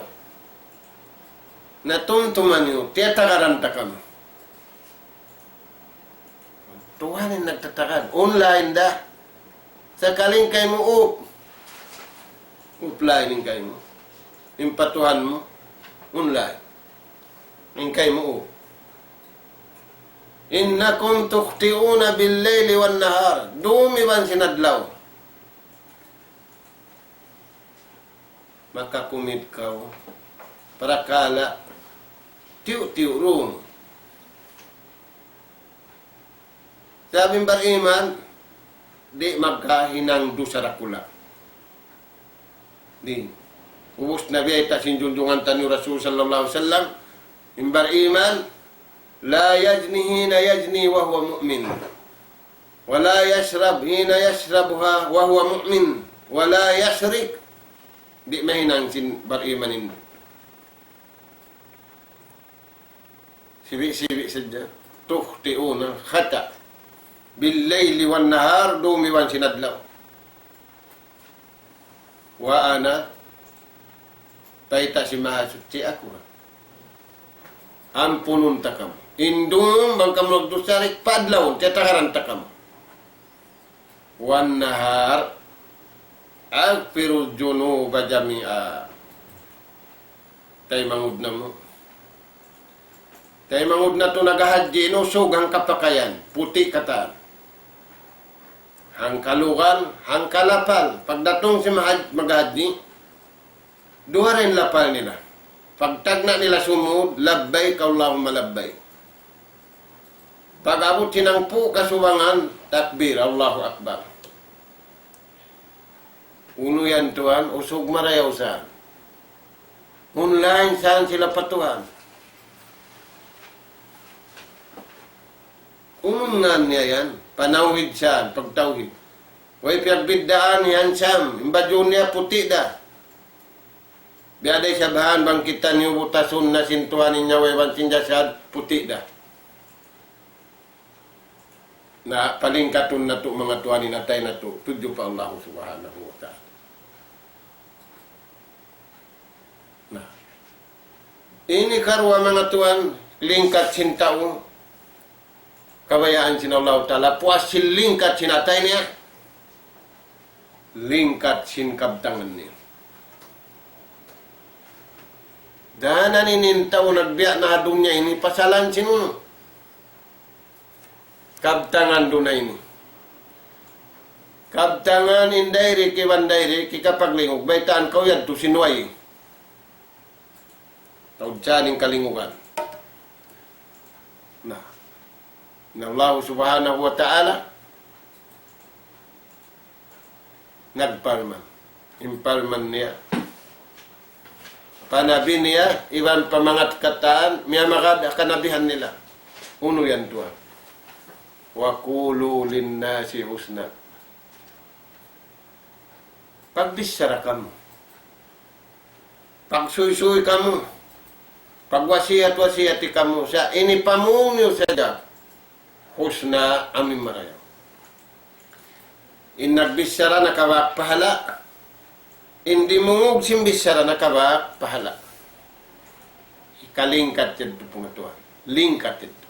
Na tumtuma niyu, tiyatagaran ta kamu. Tuhan in nagtatagad. Online da. Sakali in kaymu off. Offline in kaymu. In pa Tuhan mu, online. In kaymu off. إنكم تخطئون بالليل والنهار. Dūm iban sin adlaw. Makakumit kaw. Parakala'. Tiyu'-tiyu' dūm. Sabab in bariman, di' makahinang dusa dakula'. Di'. Ubus na biyayta' sin junjungan taniyu Rasul sallallahu alayhi wasallam, in bariman, لا يزني حين يزني وهو مؤمن، ولا يشرب حين يشرب وهو مؤمن، ولا يسرق. Di' mahinang sin bariman ini. Sibi'-sibi' sadja. تخطئون, khata'. بالليل والنهار, dūm iban sin adlaw. وأنا, bayta' sin Mahasuchi, aku ampunun ta kamu. In dūm bang kamu nagdusa, rik pa adlaw, tiyatagaran ta kamu. والنهار أغفر الذنوب جميعا. Taymanghud namu'. Taymanghud natu' naghahadji, in usug hangkapakayan, puti' katan. Hangkalugan, hangkalapal. Pagdatung sin mahaj-, maghajji, duwa ra in lapal nila. Pagtagna' nila sumud, "Labbayk Allahumma labbayk." Pag-abut sin hangpu' kasubangan, takbir, "Allahu Akbar." Unu yan tuwan, usug marayaw sa. Online sa sila pa Tuhan. Unu in ngan niya yan? Panawhid sa, pagtawhid. Way piyagbiddaan yan sa, in badju' niya puti' da. Biya' da isab han bang kitaniyu butasun na sin Tuhan in nyawa iban sin jasad, puti' da. Na palingkatun natu' manga tuwan in atay natu', tudju pa Allah Subhanahu wa Ta'ala. Na, ini karuwa manga tuwan, lingkat sin tau, kabayaan sin Allah Ta'ala, puas sin lingkat sin atay niya, lingkat sin kabtangan niya. Dayn ha ini in tau nagbiya' na ha dunya ini, pasalan sin unu? Kabtangan dunya ini. Kabtangan indirect iban direct, hikapaglingug, baytaan kaw yadtu sin way. Taud sa in kalingugan. Na, in Allah Subhanahu wa Ta'ala nagparman. In parman niya pa nabi niya, iban pa manga katan, miyamagad ha kanabihan nila. Unu yan tuwan? "Wa qulu linnasi husna." Pagbichara kamu. Pagsuysuy kamu. Pagwasiyat-wasiyati kamu. Sa' ini pamung niyu sadja. Husna, amu in marayaw. In nagbichara nakabak pahala'. In dimungug sin bichara nakabak pahala'. Ikalingkat yadtu pungatuan. Lingkat yadtu.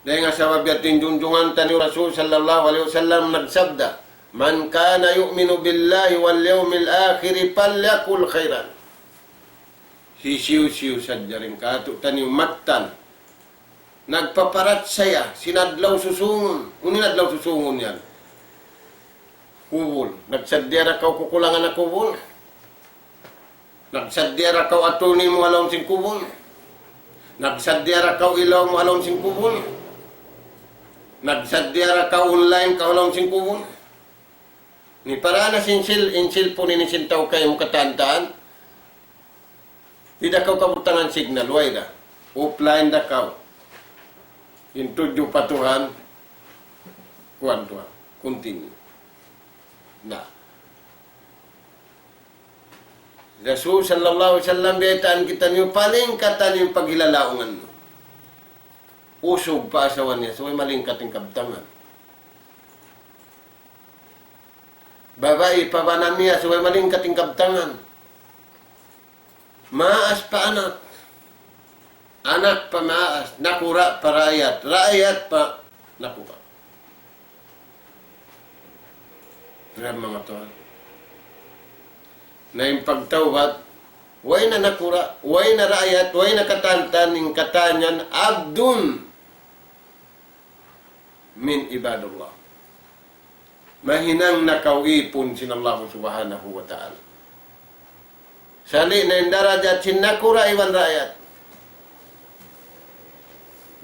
Dayn ha sabab yadtu in junjungan taniyu Rasul sallallahu alayhi wasallam nagsabda, "Man kana yu'minu billahi wal yawmil akhiri falyakul khairan." Hisiyu-siyu sadja dayn kātu'niyu mattan nagpaparachaya sin adlaw susungun. Unu in adlaw susungun yan? Kubul. Nagsaddiya da kaw kukulangan ha kubul? Nagsaddiya da kaw attorney mu ha lawm sin kubul? Nagsaddiya da kaw ilaw mu ha lawm sin kubul? Nagsaddiya da kaw online kaw ha lawm sin kubul? Ini para na sin cell-, in cellphone ini sin tau kaymu katantan. Di' da kaw kabutangan signal, way da. Offline da kaw. In tudju pa Tuhan, kuwan Tuhan. Continue. Na. Rasul sallallahu alayhi wasallam, biyaytaan kitaniyu, palingkatan in paghilalaungan mu. Usug pa asawa niya, subay malingkat in kabtangan. Babai pa bana niya, subay malingkat in kabtangan. Maas pa anak. Anak pa maas. Nakura' pa raayat. Raayat pa nakura'. Diyā manga tuwan. Na in pagtawbat, way na nakura', way na raayat, way na katantan, in katan niya, abdun min ibadillah. Mahinang na kaw īpun sin Allah Subhanahu wa Ta'ala. Sali' na in darajat sin nakura' iban raayat.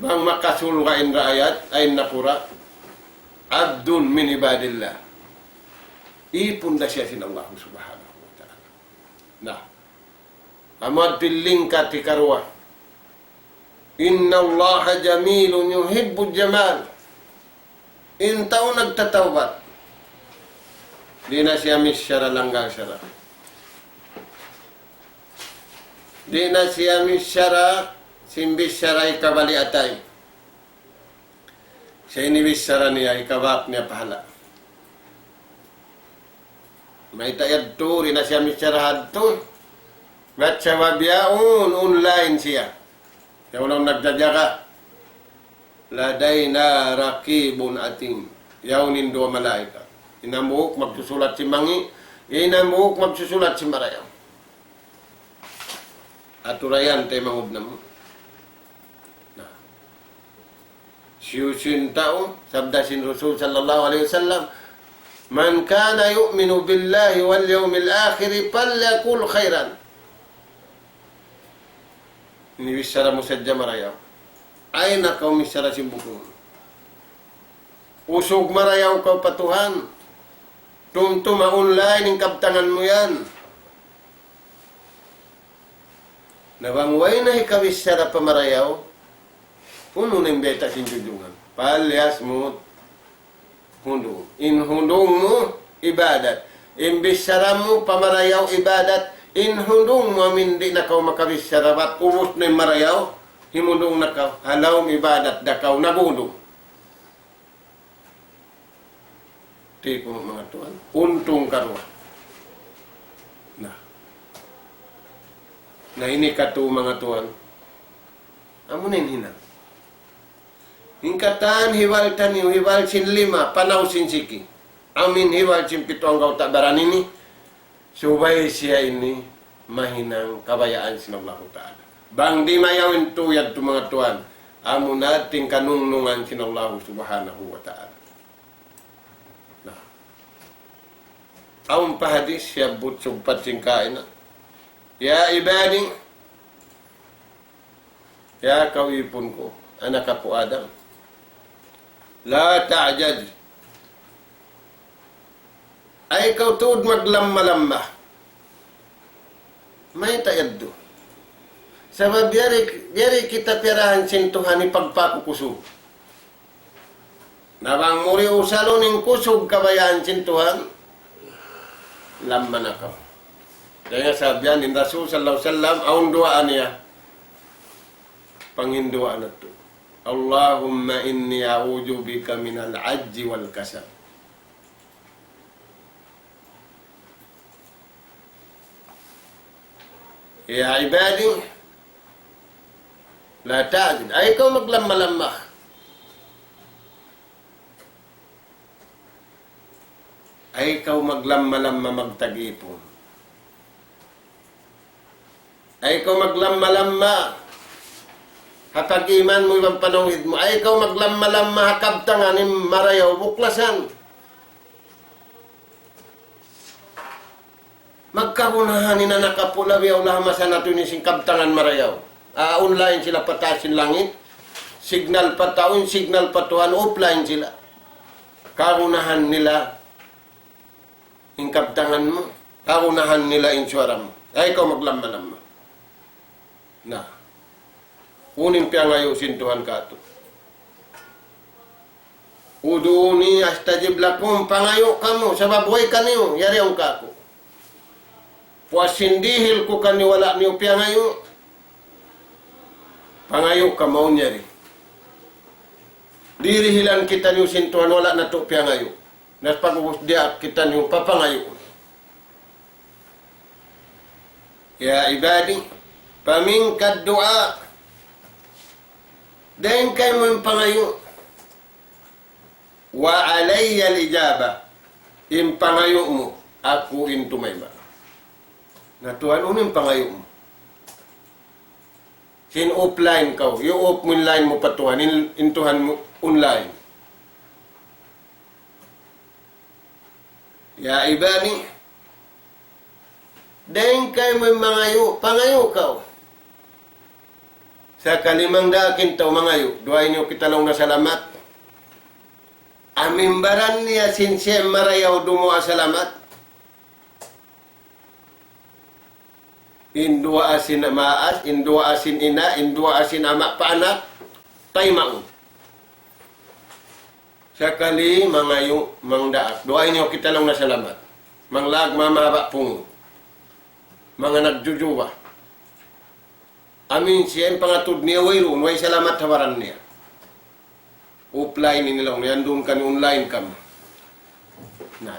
Bang makasurga' in raayat, ay nakura', abdun min ibadillah. Īpun da siya sin Allah Subhanahu wa Ta'ala. Na, amu yadtu in lingkat hikaruwa. إن الله جميل يحب الجمال. In tau nagtatawbat, di' na siya michara langgal sara'. Di' na siya michara, sin bichara hikabali' atay. Sa' in bichara niya, hikabak niya pahala'. Mayta' yadtu, di' na siya michara hadtu. Bat sabab yaun, online siya. Yaun in nagjajaga. لدينا رقيب عتيد. Yaun in duwa malaikat. In hambuuk magsusulat sin mangi', in hambuuk magsusulat sin marayaw. Aturayan taymanghud namu'. Na. Hisiyu in tau, sabda sin Rasul sallallahu alayhi wasallam, من كان يؤمن بالله واليوم الآخر فليقل خيرا. Ini bichara mu sadja marayaw. Ayaw na kaw michara sin bukun. Usug marayaw kaw pa Tuhan. Tumtuma online in kabtangan mu yan. Na bang way na hikabichara pa marayaw, unu na in bayta' sin junjungan? فليصمت. Hundung. In hundung mu, ibadat. In bichara mu, pa marayaw, ibadat. In hundung mu, amin di' na kaw makabichara, bat ubus na in marayaw, himundung na kaw, ha lawm ibadat da kaw naghundung. Di' kunu' manga tuwan. Untung karuwa. Na. Na ini katu' manga tuwan. Amu na in hinang. In katan hibal taniyu, hibal sin lima, panaw sin siki. Amu in hibal sin pitu anggawta' baran ini. Subay siya ini mahinang kabayaan sin Allahu Ta'ala. Bang di' mayaw in tu yadtu manga tuwan, amu na in kanungnungan sin Allahu Subhanahu wa Ta'ala. Na. Awn pa hadis, siyabbut sugpat sin kaina. يا عبادي, ya kaw ipun ku, anak apu' Adam. لا تعجل. Ayaw kaw tuud maglamma-lamma. Mayta' yadtu? Sabab yari, yari kita piyarahan sin Tuhan hipagpaku kusug. Na bang mu di' usalun in kusug kabayaan sin Tuhan, lamma na kaw. Dayn ha sabab yan in Rasul sallallahu alayhi wasallam, awn duwaa niya. Panginduwaa natu'. اللهم إني أعوذ بك من العجز والكسل. يا عبادي لا تعجل. Ayaw kaw maglamma-lamma. Ayaw kaw maglamma-lamma magtag-ipun. Ayaw kaw maglamma-lamma ha pag-iman mu iban panawhid mu. Ayaw kaw maglamma-lamma ha kabtangan in marayaw buklasan. Magkagunahan in anak apu' labi awla ha masa natu' ini sin kabtangan marayaw. Ah, online sila pa taas sin langit. Signal pa tau, in signal pa Tuhan, offline sila. Kagunahan nila in kabtangan mu, kagunahan nila in suwara mu. Ayaw kaw maglamma-lamma. Na. Unu in piyangayu' sin Tuhan kātu'? ادعوني أستجب لكم, pangayu' kamu, sabab way kaniyu, yari awn kāku'. Puas sin dihil ku kaniyu wala' niyu piyangayu'. Pangayu' kamu awn yari. Dirihilan kitaniyu sin Tuhan wala' natu' piyangayu'. Na pag'ubus diyaak kitaniyu papangayu'. يا عبادي فمنك الدعاء. Dayn kaymu in pangayu'. وعلي الإجابة. In pangayu' mu, aku in tumayma'. Na Tuhan, unu in pangayu' mu? Sin offline kaw, i-off mu in line mu pa Tuhan, in, in Tuhan mu online. يا عبادي, dayn kaymu in mangayu', pangayu' kaw. Sakali mangdaak in tau mangayu', duwaahi niyu kita laung na salamat. Amu in baran niya sin siya marayaw dumuwaa salamat. In duwaa sin maas, in duwaa sin ina', in duwaa sin ama' pa anak, taymaun. Sakali mangayu', mangdaak. Duwaahi niyu kita laung na salamat. Manglaag mama ba pungu. Manga nagjujuba. Amu in siya in pangatud niya wayruun, way salamat ha baran niya. Offline ini laung niya, andun kami online kam. Na.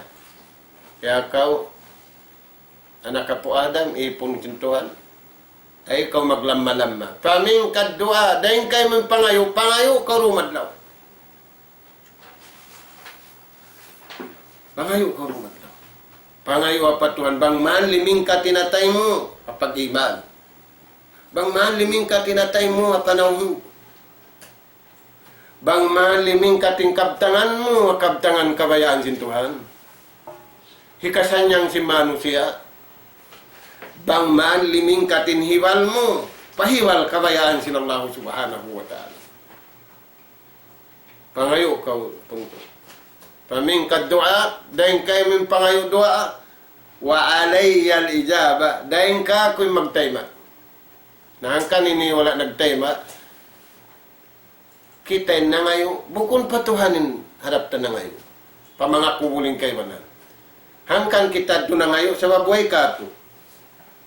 Ya kaw, anak apu' Adam, ipun sin Tuhan. Ayaw kaw maglamma-lamma. فمنك الدعاء, dayn kaymu in pangayu', pangayu' kaw dumadlaw. Pangayu' kaw dumadlaw. Pangayu' pa Tuhan, bang man limingkat in atay mu, ha pag-iman. Bang man limingkat in atay mu, ha panawhid. Bang man limingkat in kabtangan mu, kabtangan kabayaan sin Tuhan. Hikasannyang sin manusiya'. Bang man limingkat in hibal mu, pahibal kabayaan sin Allah Subhanahu wa Ta'ala. Pangayu' kaw tungtu'. Pamingkat duwaa, dayn kaymu in pangayu' duwaa, وعلي الإجابة, dayn kaku' in magtayma'. Na hangkan ini wala' nagtayma', kita in nangayu', bukun pa Tuhan in harap ta nangayu'. Pa manga kubul in kaibanan. Hangkan kita tu nangayu', sabab way katu'.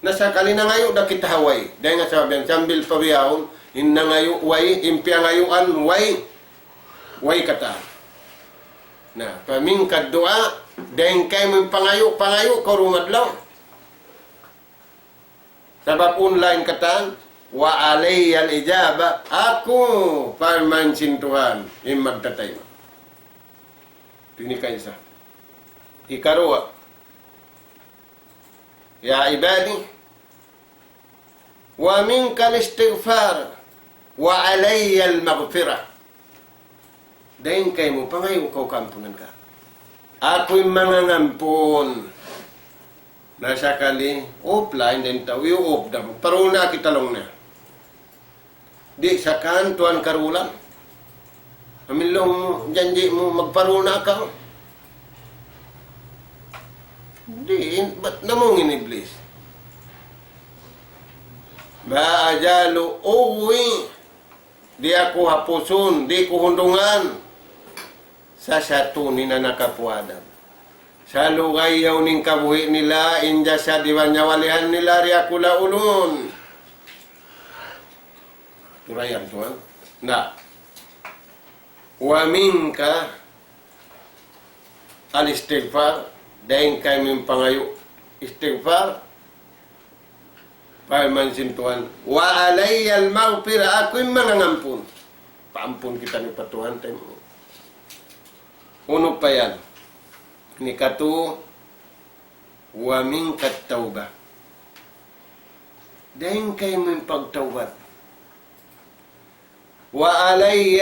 Na sakali nangayu' da kita ha way. Dayn ha sabab yan sambil pa bihaun, in nangayu' way, in piyangayuan way, way katan. Na, pamingkat duwaa, dayn kaymu in pangayu', pangayu' kaw dumadlaw. Sabab online katan, وعلي الإجابة, aku, parman sin Tuhan, in magtatayma'. Ini kaisa. Hikaruwa, يا عبادي ومنك الاستغفار وعلي المغفرة. Dayn kaymu, pangayu' kaw kaampunan ka. Aku in mangangampun. Na sakali, offline dayn tau, iyu-off da. Paruna kita laung niya. Di' sa kan tuwan karulan. Amin laung mu, janji' mu, magparuna kaw. Di', bat namung in Iblis. ما أزال أغوي, di' aku hapusun, di' ku hundungan. Sasatun in anak apu' Adam. Salugay yaun in kabuhi' nila, in jasad iban nyawalihan nila, di' aku laulun. Turayan tuwan. Na. ومنك الاستغفار, dayn kaymu in pangayu' istighfar, parman sin Tuhan, وعلي المغفرة, aku in mangangampun. Paampun kitaniyu pa Tuhan taymanghud. Unu pa yan? Ini katu, ومنك التوبة. Dayn kaymu in pagtawbat. وعلي,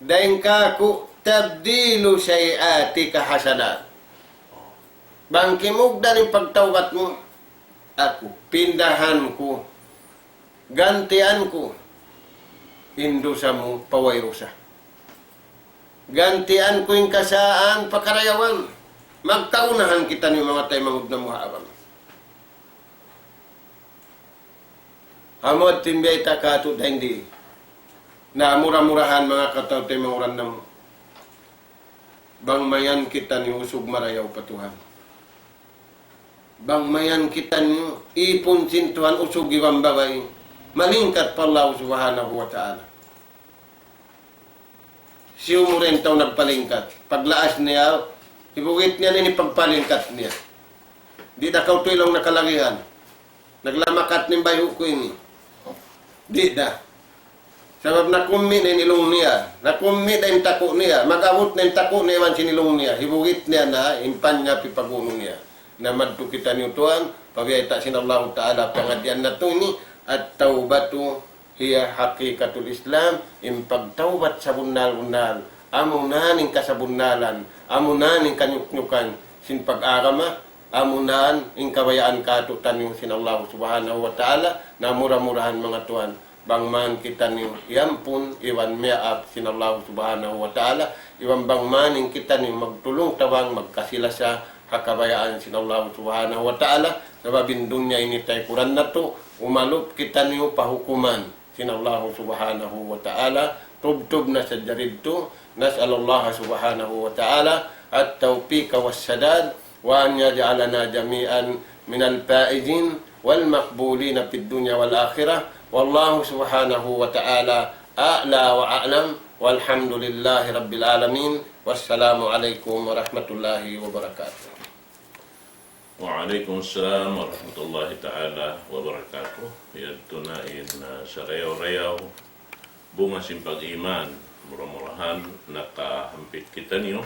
dayn kaku', تبديل سيئاتك حسنات. Bang kimugdan in pagtawbat mu, aku, pindahan ku, gantian ku, in dusa mu pa way dusa. Gantian ku in kasaan pa karayawan. Magkaunahan kitaniyu manga taymanghud namu' ha agama. Amu in biyayta' katu' dayn di. Na mura-murahan manga kataw-taymanghuran namu'. Bang mayan kitaniyu usug marayaw pa Tuhan. Bang mayan kitaniyu ipun sin Tuhan usug iban babai. Malingkat pa Allah Subhanahu wa Ta'ala. Siyu mu rin tau nagpalingkat. Paglaas niya, hibugit niya na in pagpalingkat niya. Di' da kaw tuud laung nakalagihan. Naglamakat in bayhu' ku ini. Di' da. Sabab nakummi' na in ilung niya. Nakummi' na in taku' niya. Mag-abut na in taku' niya iban sin ilung niya. Hibugit niya na in panya pipagunu niya. Na madtu kitaniyu tuwan, pa biyayta' sin Allahu Ta'ala pangadjian natu' ini, التوبة هي حقيقة الإسلام, in pagtawbat sabunnal-bunnal, amuna in kasabunnalan, amuna in kanyuknyukan sin pag-agama, amuna in kabayaan katu'taniyu sin Allah Subhanahu wa Ta'ala, na mura-murahan manga tuwan, bang man kitaniyu iyampun iban miyaap sin Allah Subhanahu wa Ta'ala, iban bang man kitaniyu magtulung-tabang, magkasi-lasa, ha kabayaan sin Allah Subhanahu wa Ta'ala, sabab in dunya ini taykuran natu', umalup kitaniyu pa hukuman sin Allah Subhanahu wa Ta'ala, tubtub na sadja didtu, نسأل الله سبحانه وتعالى التوفيق والسداد، وأن يجعلنا جميعا من الفائزين والمقبولين في الدنيا والآخرة، والله سبحانه وتعالى أعلى وأعلم، والحمد لله رب العالمين، والسلام عليكم ورحمة الله وبركاته. Wa alaykum assalam warahmatullahi ta'ala wabarakatuh. Yadtu na in, ah, sarayaw-rayaw bunga sin pag-iman. Mura-murahan nakahampit kitaniyu.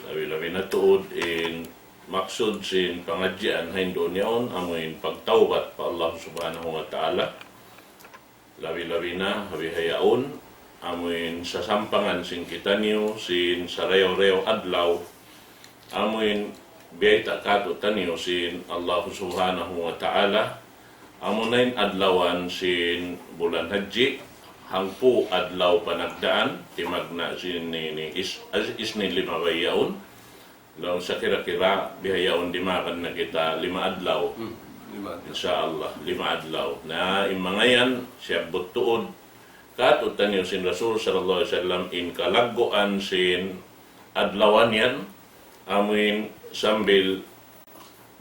Labi-labi na tuud in maksud sin pangadjian ha dunya yaun, amu in pagtawbat pa Allah Subhanahu wa Ta'ala. Labi-labi na ha bihaun, amuin sasampangan sin kitaniyu sin sarayaw-rayaw adlaw, amuin biyayta' kātu'niyu sin Allah Subhanahu wa Ta'ala, amuna in adlawan sin bulan Hajji, hangpu' adlaw panagnaan, timagna' sin ini is-, is-, isnin lima bay yaun. Laung sa kira-kira, bihaun dimakan na kita lima adlaw. Hmm, lima adlaw. Insya Allah, lima adlaw. Na, in manga yan, siyabbut tuud kātu'niyu sin Rasul sallallahu alayhi wasallam, in kalagguan sin adlawan yan, amuin sambil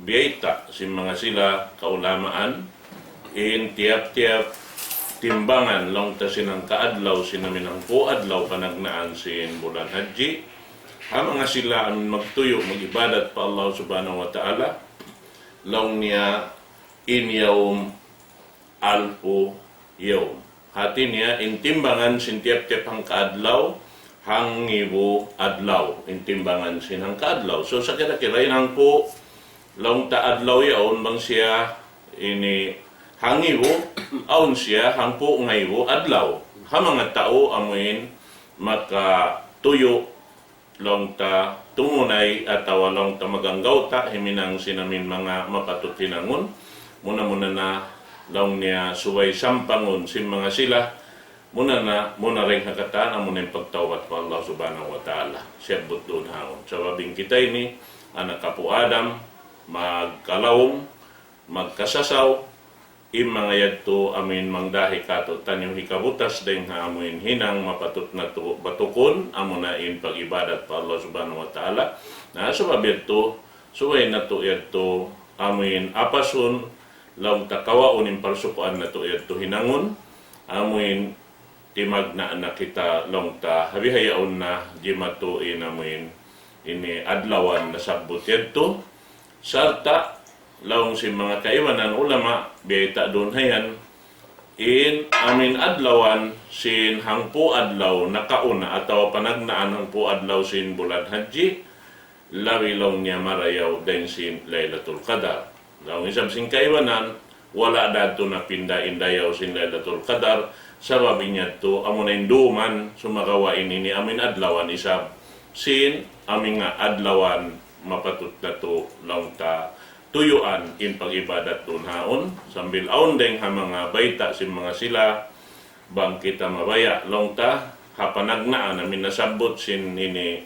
biyayta' sin manga sila kaulamaan, in tiyap-tiyap timbangan laung ta sin hangka adlaw, sin amuin hangpu' adlaw panagnaan sin bulan Hajji, ha manga sila amuin magtuyu', mag-ibadat pa Allah Subhanahu wa Ta'ala, laung niya in yawm alfu yawm. Hati niya, in timbangan sin tiyap-tiyap hangka adlaw, hangibu adlaw. In timbangan sin hangka adlaw. So, sa kira-kira in hangpu', laung ta adlaw yaun bang siya ini hangibu, awn siya hangpu' ngaibu adlaw. Ha manga tau amuin makatuyu' laung ta tumunay atawa laung ta maganggawta' himinang sin amuin manga mapatut hinangun, muna-muna na laung niya subay sampangun sin manga sila, muna na, muna dayn ha katan, amuna in pagtawbat pa Allah Subhanahu wa Ta'ala. Siyabbut duun haun. Sabab in kita ini, anak apu' Adam, magkalaung, magkasasaw, in manga yadtu amuin mangdahi kātu'niyu hikabutas dayn ha amuin hinang mapatut natu' batukun, amuna in pag-ibadat pa Allah Subhanahu wa Ta'ala. Na, sabab yadtu, subay natu' yadtu amuin apasun, laung ta kawaun in parsukuan natu' yadtu hinangun, amuin timagna' na kita laung ta ha bihaun na jimatu in amuin ini adlawan nasabbut yadtu. Sarta' laung sin manga kaibanan ulama, biyayta' duun ha yan, in amuin adlawan sin hangpu' adlaw nakauna atawa panagnaan hangpu' adlaw sin bulan Hajji, labi laung niya marayaw dayn sin Laylatul Qadar. Laung isab sin kaibanan, wala' da tuud napinda in dayaw sin Laylatul Qadar, sabab in yadtu amuna in duman, sumagawa' in ini amuin adlawan isab sin amuin manga adlawan mapatut natu' laung ta tuyuan in pag-ibadat duun haun, sambil awn dayn ha manga bayta' sin manga sila, bang kita mabaya' laung ta, ha panagnaan amuin nasabbut sin ini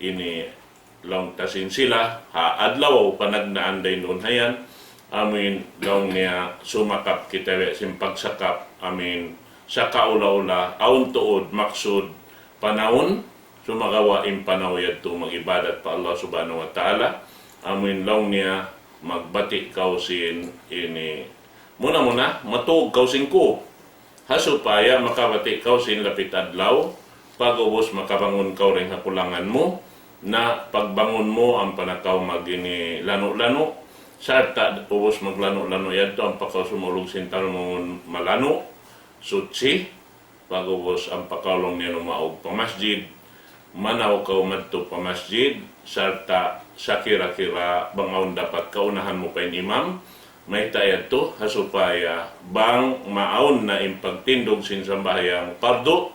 ini laung ta sin sila, ha adlaw panagnaan dayn duun ha yan, amuin laung niya sumakap kita we' sin pagsakap, amuin sakaula-ula, awn tuud maksud panawun, sumagawa' in panaw yadtu mag-ibadat pa Allah Subhanahu wa Ta'ala, amuin laung niya magbati' kaw sin ini, muna-muna, matug kaw sin kū. Ha supaya makabati' kaw sin lapit adlaw, pag'ubus makabangun kaw dayn ha kulangan mu, na pagbangun mu ampa na kaw mag-ini lanu'-lanu', sarta' ubus maglanu'-lanu' yadtu ampa kaw sumulug sin talmungun malanu', suchi, pag'ubus ampa kaw laung niya numaug pa masjid, manaw kaw madtu pa masjid, sarta' sakira-kira bang awn dapat kaunahan mu pa in imam, mayta' yadtu, ha supaya bang maawn na in pagtindug sin sambahayang pardu,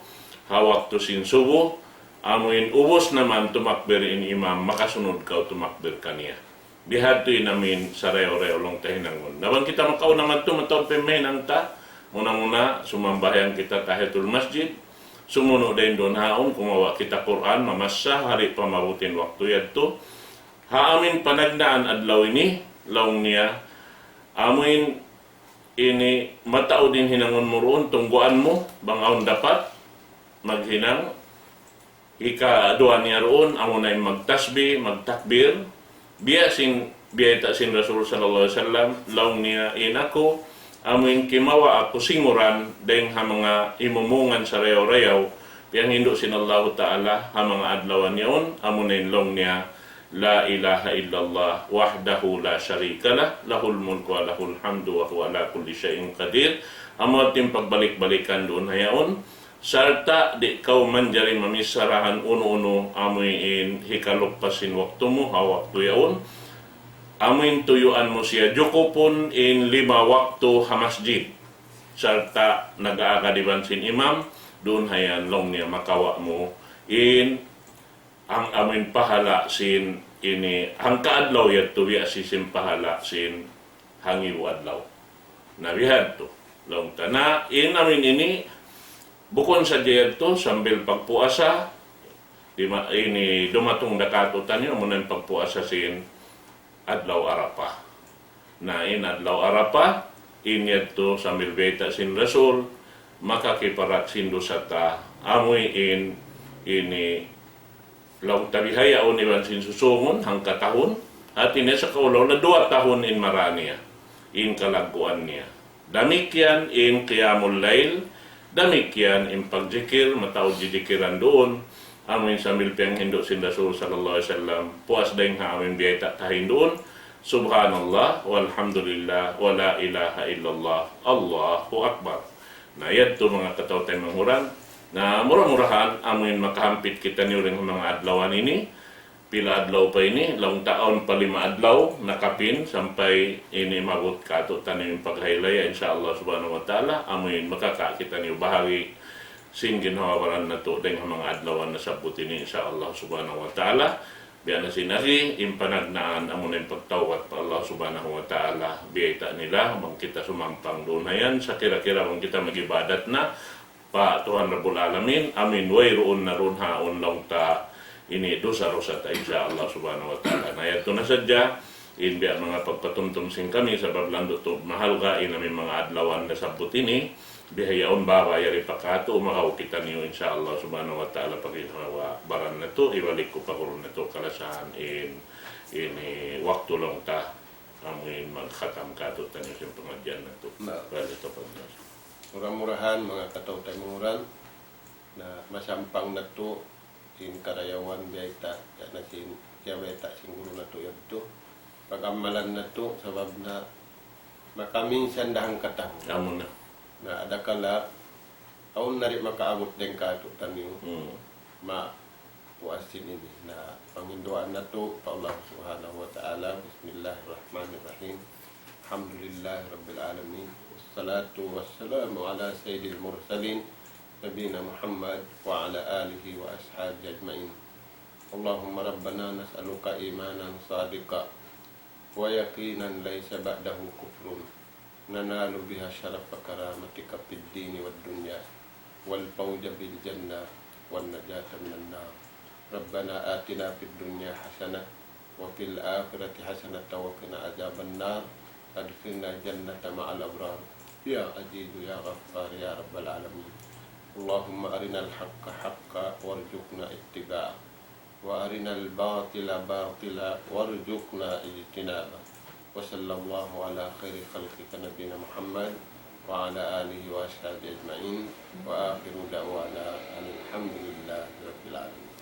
ha waktu sin subuh, amuin ubus naman tumakbir in imam, makasunud kaw tumakbir kaniya. Bihadtu in amuin sarayaw-rayaw laung ta hinangun. Na bang kita makauna madtu, mataud pa in mahinang ta, muna-muna, sumambahayang kita tahiyatul masjid, sumunu' dayn duun haun, kumawa' kita Qur'an, mamassa, hari pa mabutin waktu yadtu. Ha amuin panagnaan adlaw ini, laung niya, amuin ini mataud in hinangun mu duun, tungguan mu, bang awn dapat, maghinang, hikaduwa niya duun, amuna in magtasbih, magtakbir. Biya' sin, biyayta' sin Rasul sallallahu alayhi wasallam, laung niya in aku, amuin kimawa' aku singuran, dayn ha manga imumungan sarayaw-rayaw, piyanghindu' sin Allahu Ta'ala, ha manga adlawan yaun, amuna in laung niya, لا إله إلا الله وحده لا شريك له، له الملك وله الحمد وهو على كل شيء قدير. Amu in pagbalik-balikan duun ha yaun, sarta' di' kaw manjari mamichara ha unu-unu amuin hikaluppas sin waktu mu, ha waktu yaun. Amuin tuyuan mu siya jukupun in lima waktu ha masjid. Sarta' nag-aagad iban sin imam, Duun hayan laung niya makawa' mu in, amuin pahala' sin ini, hangka adlaw yadtu biya' sin pahala' sin hangibu adlaw. Na bihadtu. Laung ta na, in amuin ini, bukun sadja yadtu, sambil pagpuasa, di ma-, ini dumatung da kātu'niyu, amuna in pagpuasa sin adlaw Arafah. Na in adlaw Arafah, in yadtu sambil bayta' sin Rasul, makakiparat sin dusa ta, amuin ini, laung ta bihaun iban sin susungun, hangka tahun, hāti niya sa kaulaw na duwa tahun in marā niya, in kalagguan niya. Damikkiyan in qiyamul layl, damikkiyan in pagjikir, mataud jijikiran duun, amuin sambil piyanghindu' sin Rasul sallallahu alayhi wasallam, puas dayng ha amuin biyayta' ta hinduun, Subhanallah, walhamdulillah, wa la ilaha illallah, Allahu Akbar. Na yadtu manga kataw-taymanghuran, na mura-murahan amuin makahampit kitaniyu dayng ha manga adlawan ini, pila adlaw pa ini, laung ta awn pa lima adlaw, nakapin, sampay ini maabut kātu'niyu in paghaylaya, insya Allah subhanahu wa ta'ala, amuin makakawa' kitaniyu bahagi' sin ginhawa-baran natu' dayng ha manga adlawan nasabbut ini, insya Allah subhanahu wa ta'ala. Biya' na sin agi, in panagnaan, amuna in pagtawbat pa Allah subhanahu wa ta'ala, biyayta' nila, bang kita sumampang duun hayan, sakira-kira bang kita mag-ibadat na, pa Tuhan Rabbul Alamin, amuin wayruun na duun haun laung ta ini dusa-dusa ta, insya Allah subhanahu wa ta'ala. Na yadtu na sadja, in biya' manga pagpatumtum sin kami, sabab landu' tuud mahalga' in amuin manga adlawan nasabbut ini, bihaun baba yari pa kātu', umagaw kitaniyu, insya Allah subhanahu wa ta'ala, paghawa-baran natu', ibalik ku pa guru natu', kalasahan in, ini waktu laung ta, amuin magkhatam kātu'niyu sin pangadjian natu'. Na. Balik ka pa. Mura-murahan, manga kataw-taymanghuran, na masampang natu' in karayawan biyayta', ya na sin, ya biyayta' sin guru natu' yadtu. Pag-amalan natu', sabab na makaminsan da hangka tahun. Amuna. Na adakala, awn na di' makaabut dayng kātu'niyu. Hmm. Ma puas sin ini. Na panghinduan natu' pa Allah subhanahu wa ta'ala. Bismillahirrahmanirrahim. Alhamdulillahi rabbil alamin. Wassalatu wassalamu ala sayyidil mursalin. Nabina Muhammad wa ala alihi wa ashabihi ajma'in. اللهم ربنا نسألك إيمانا صادقا ويقينا ليس بعده كفر ننال بها شرف كرامتك في الدين والدنيا والفوز بالجنة والنجاة من النار. ربنا آتنا في الدنيا حسنة وفي الآخرة حسنة وقنا عذاب النار. أدخلنا الجنة مع الأبرار. يا عزيز يا غفار يا رب العالمين. اللهم أرنا الحق حقا وارزقنا اتباعه، وأرنا الباطل باطلا وارزقنا اجتنابه. وصلى الله على خير خلقك نبينا محمد وعلى آله وأصحابه أجمعين. وآخر دعوانا أن الحمد لله رب العالمين.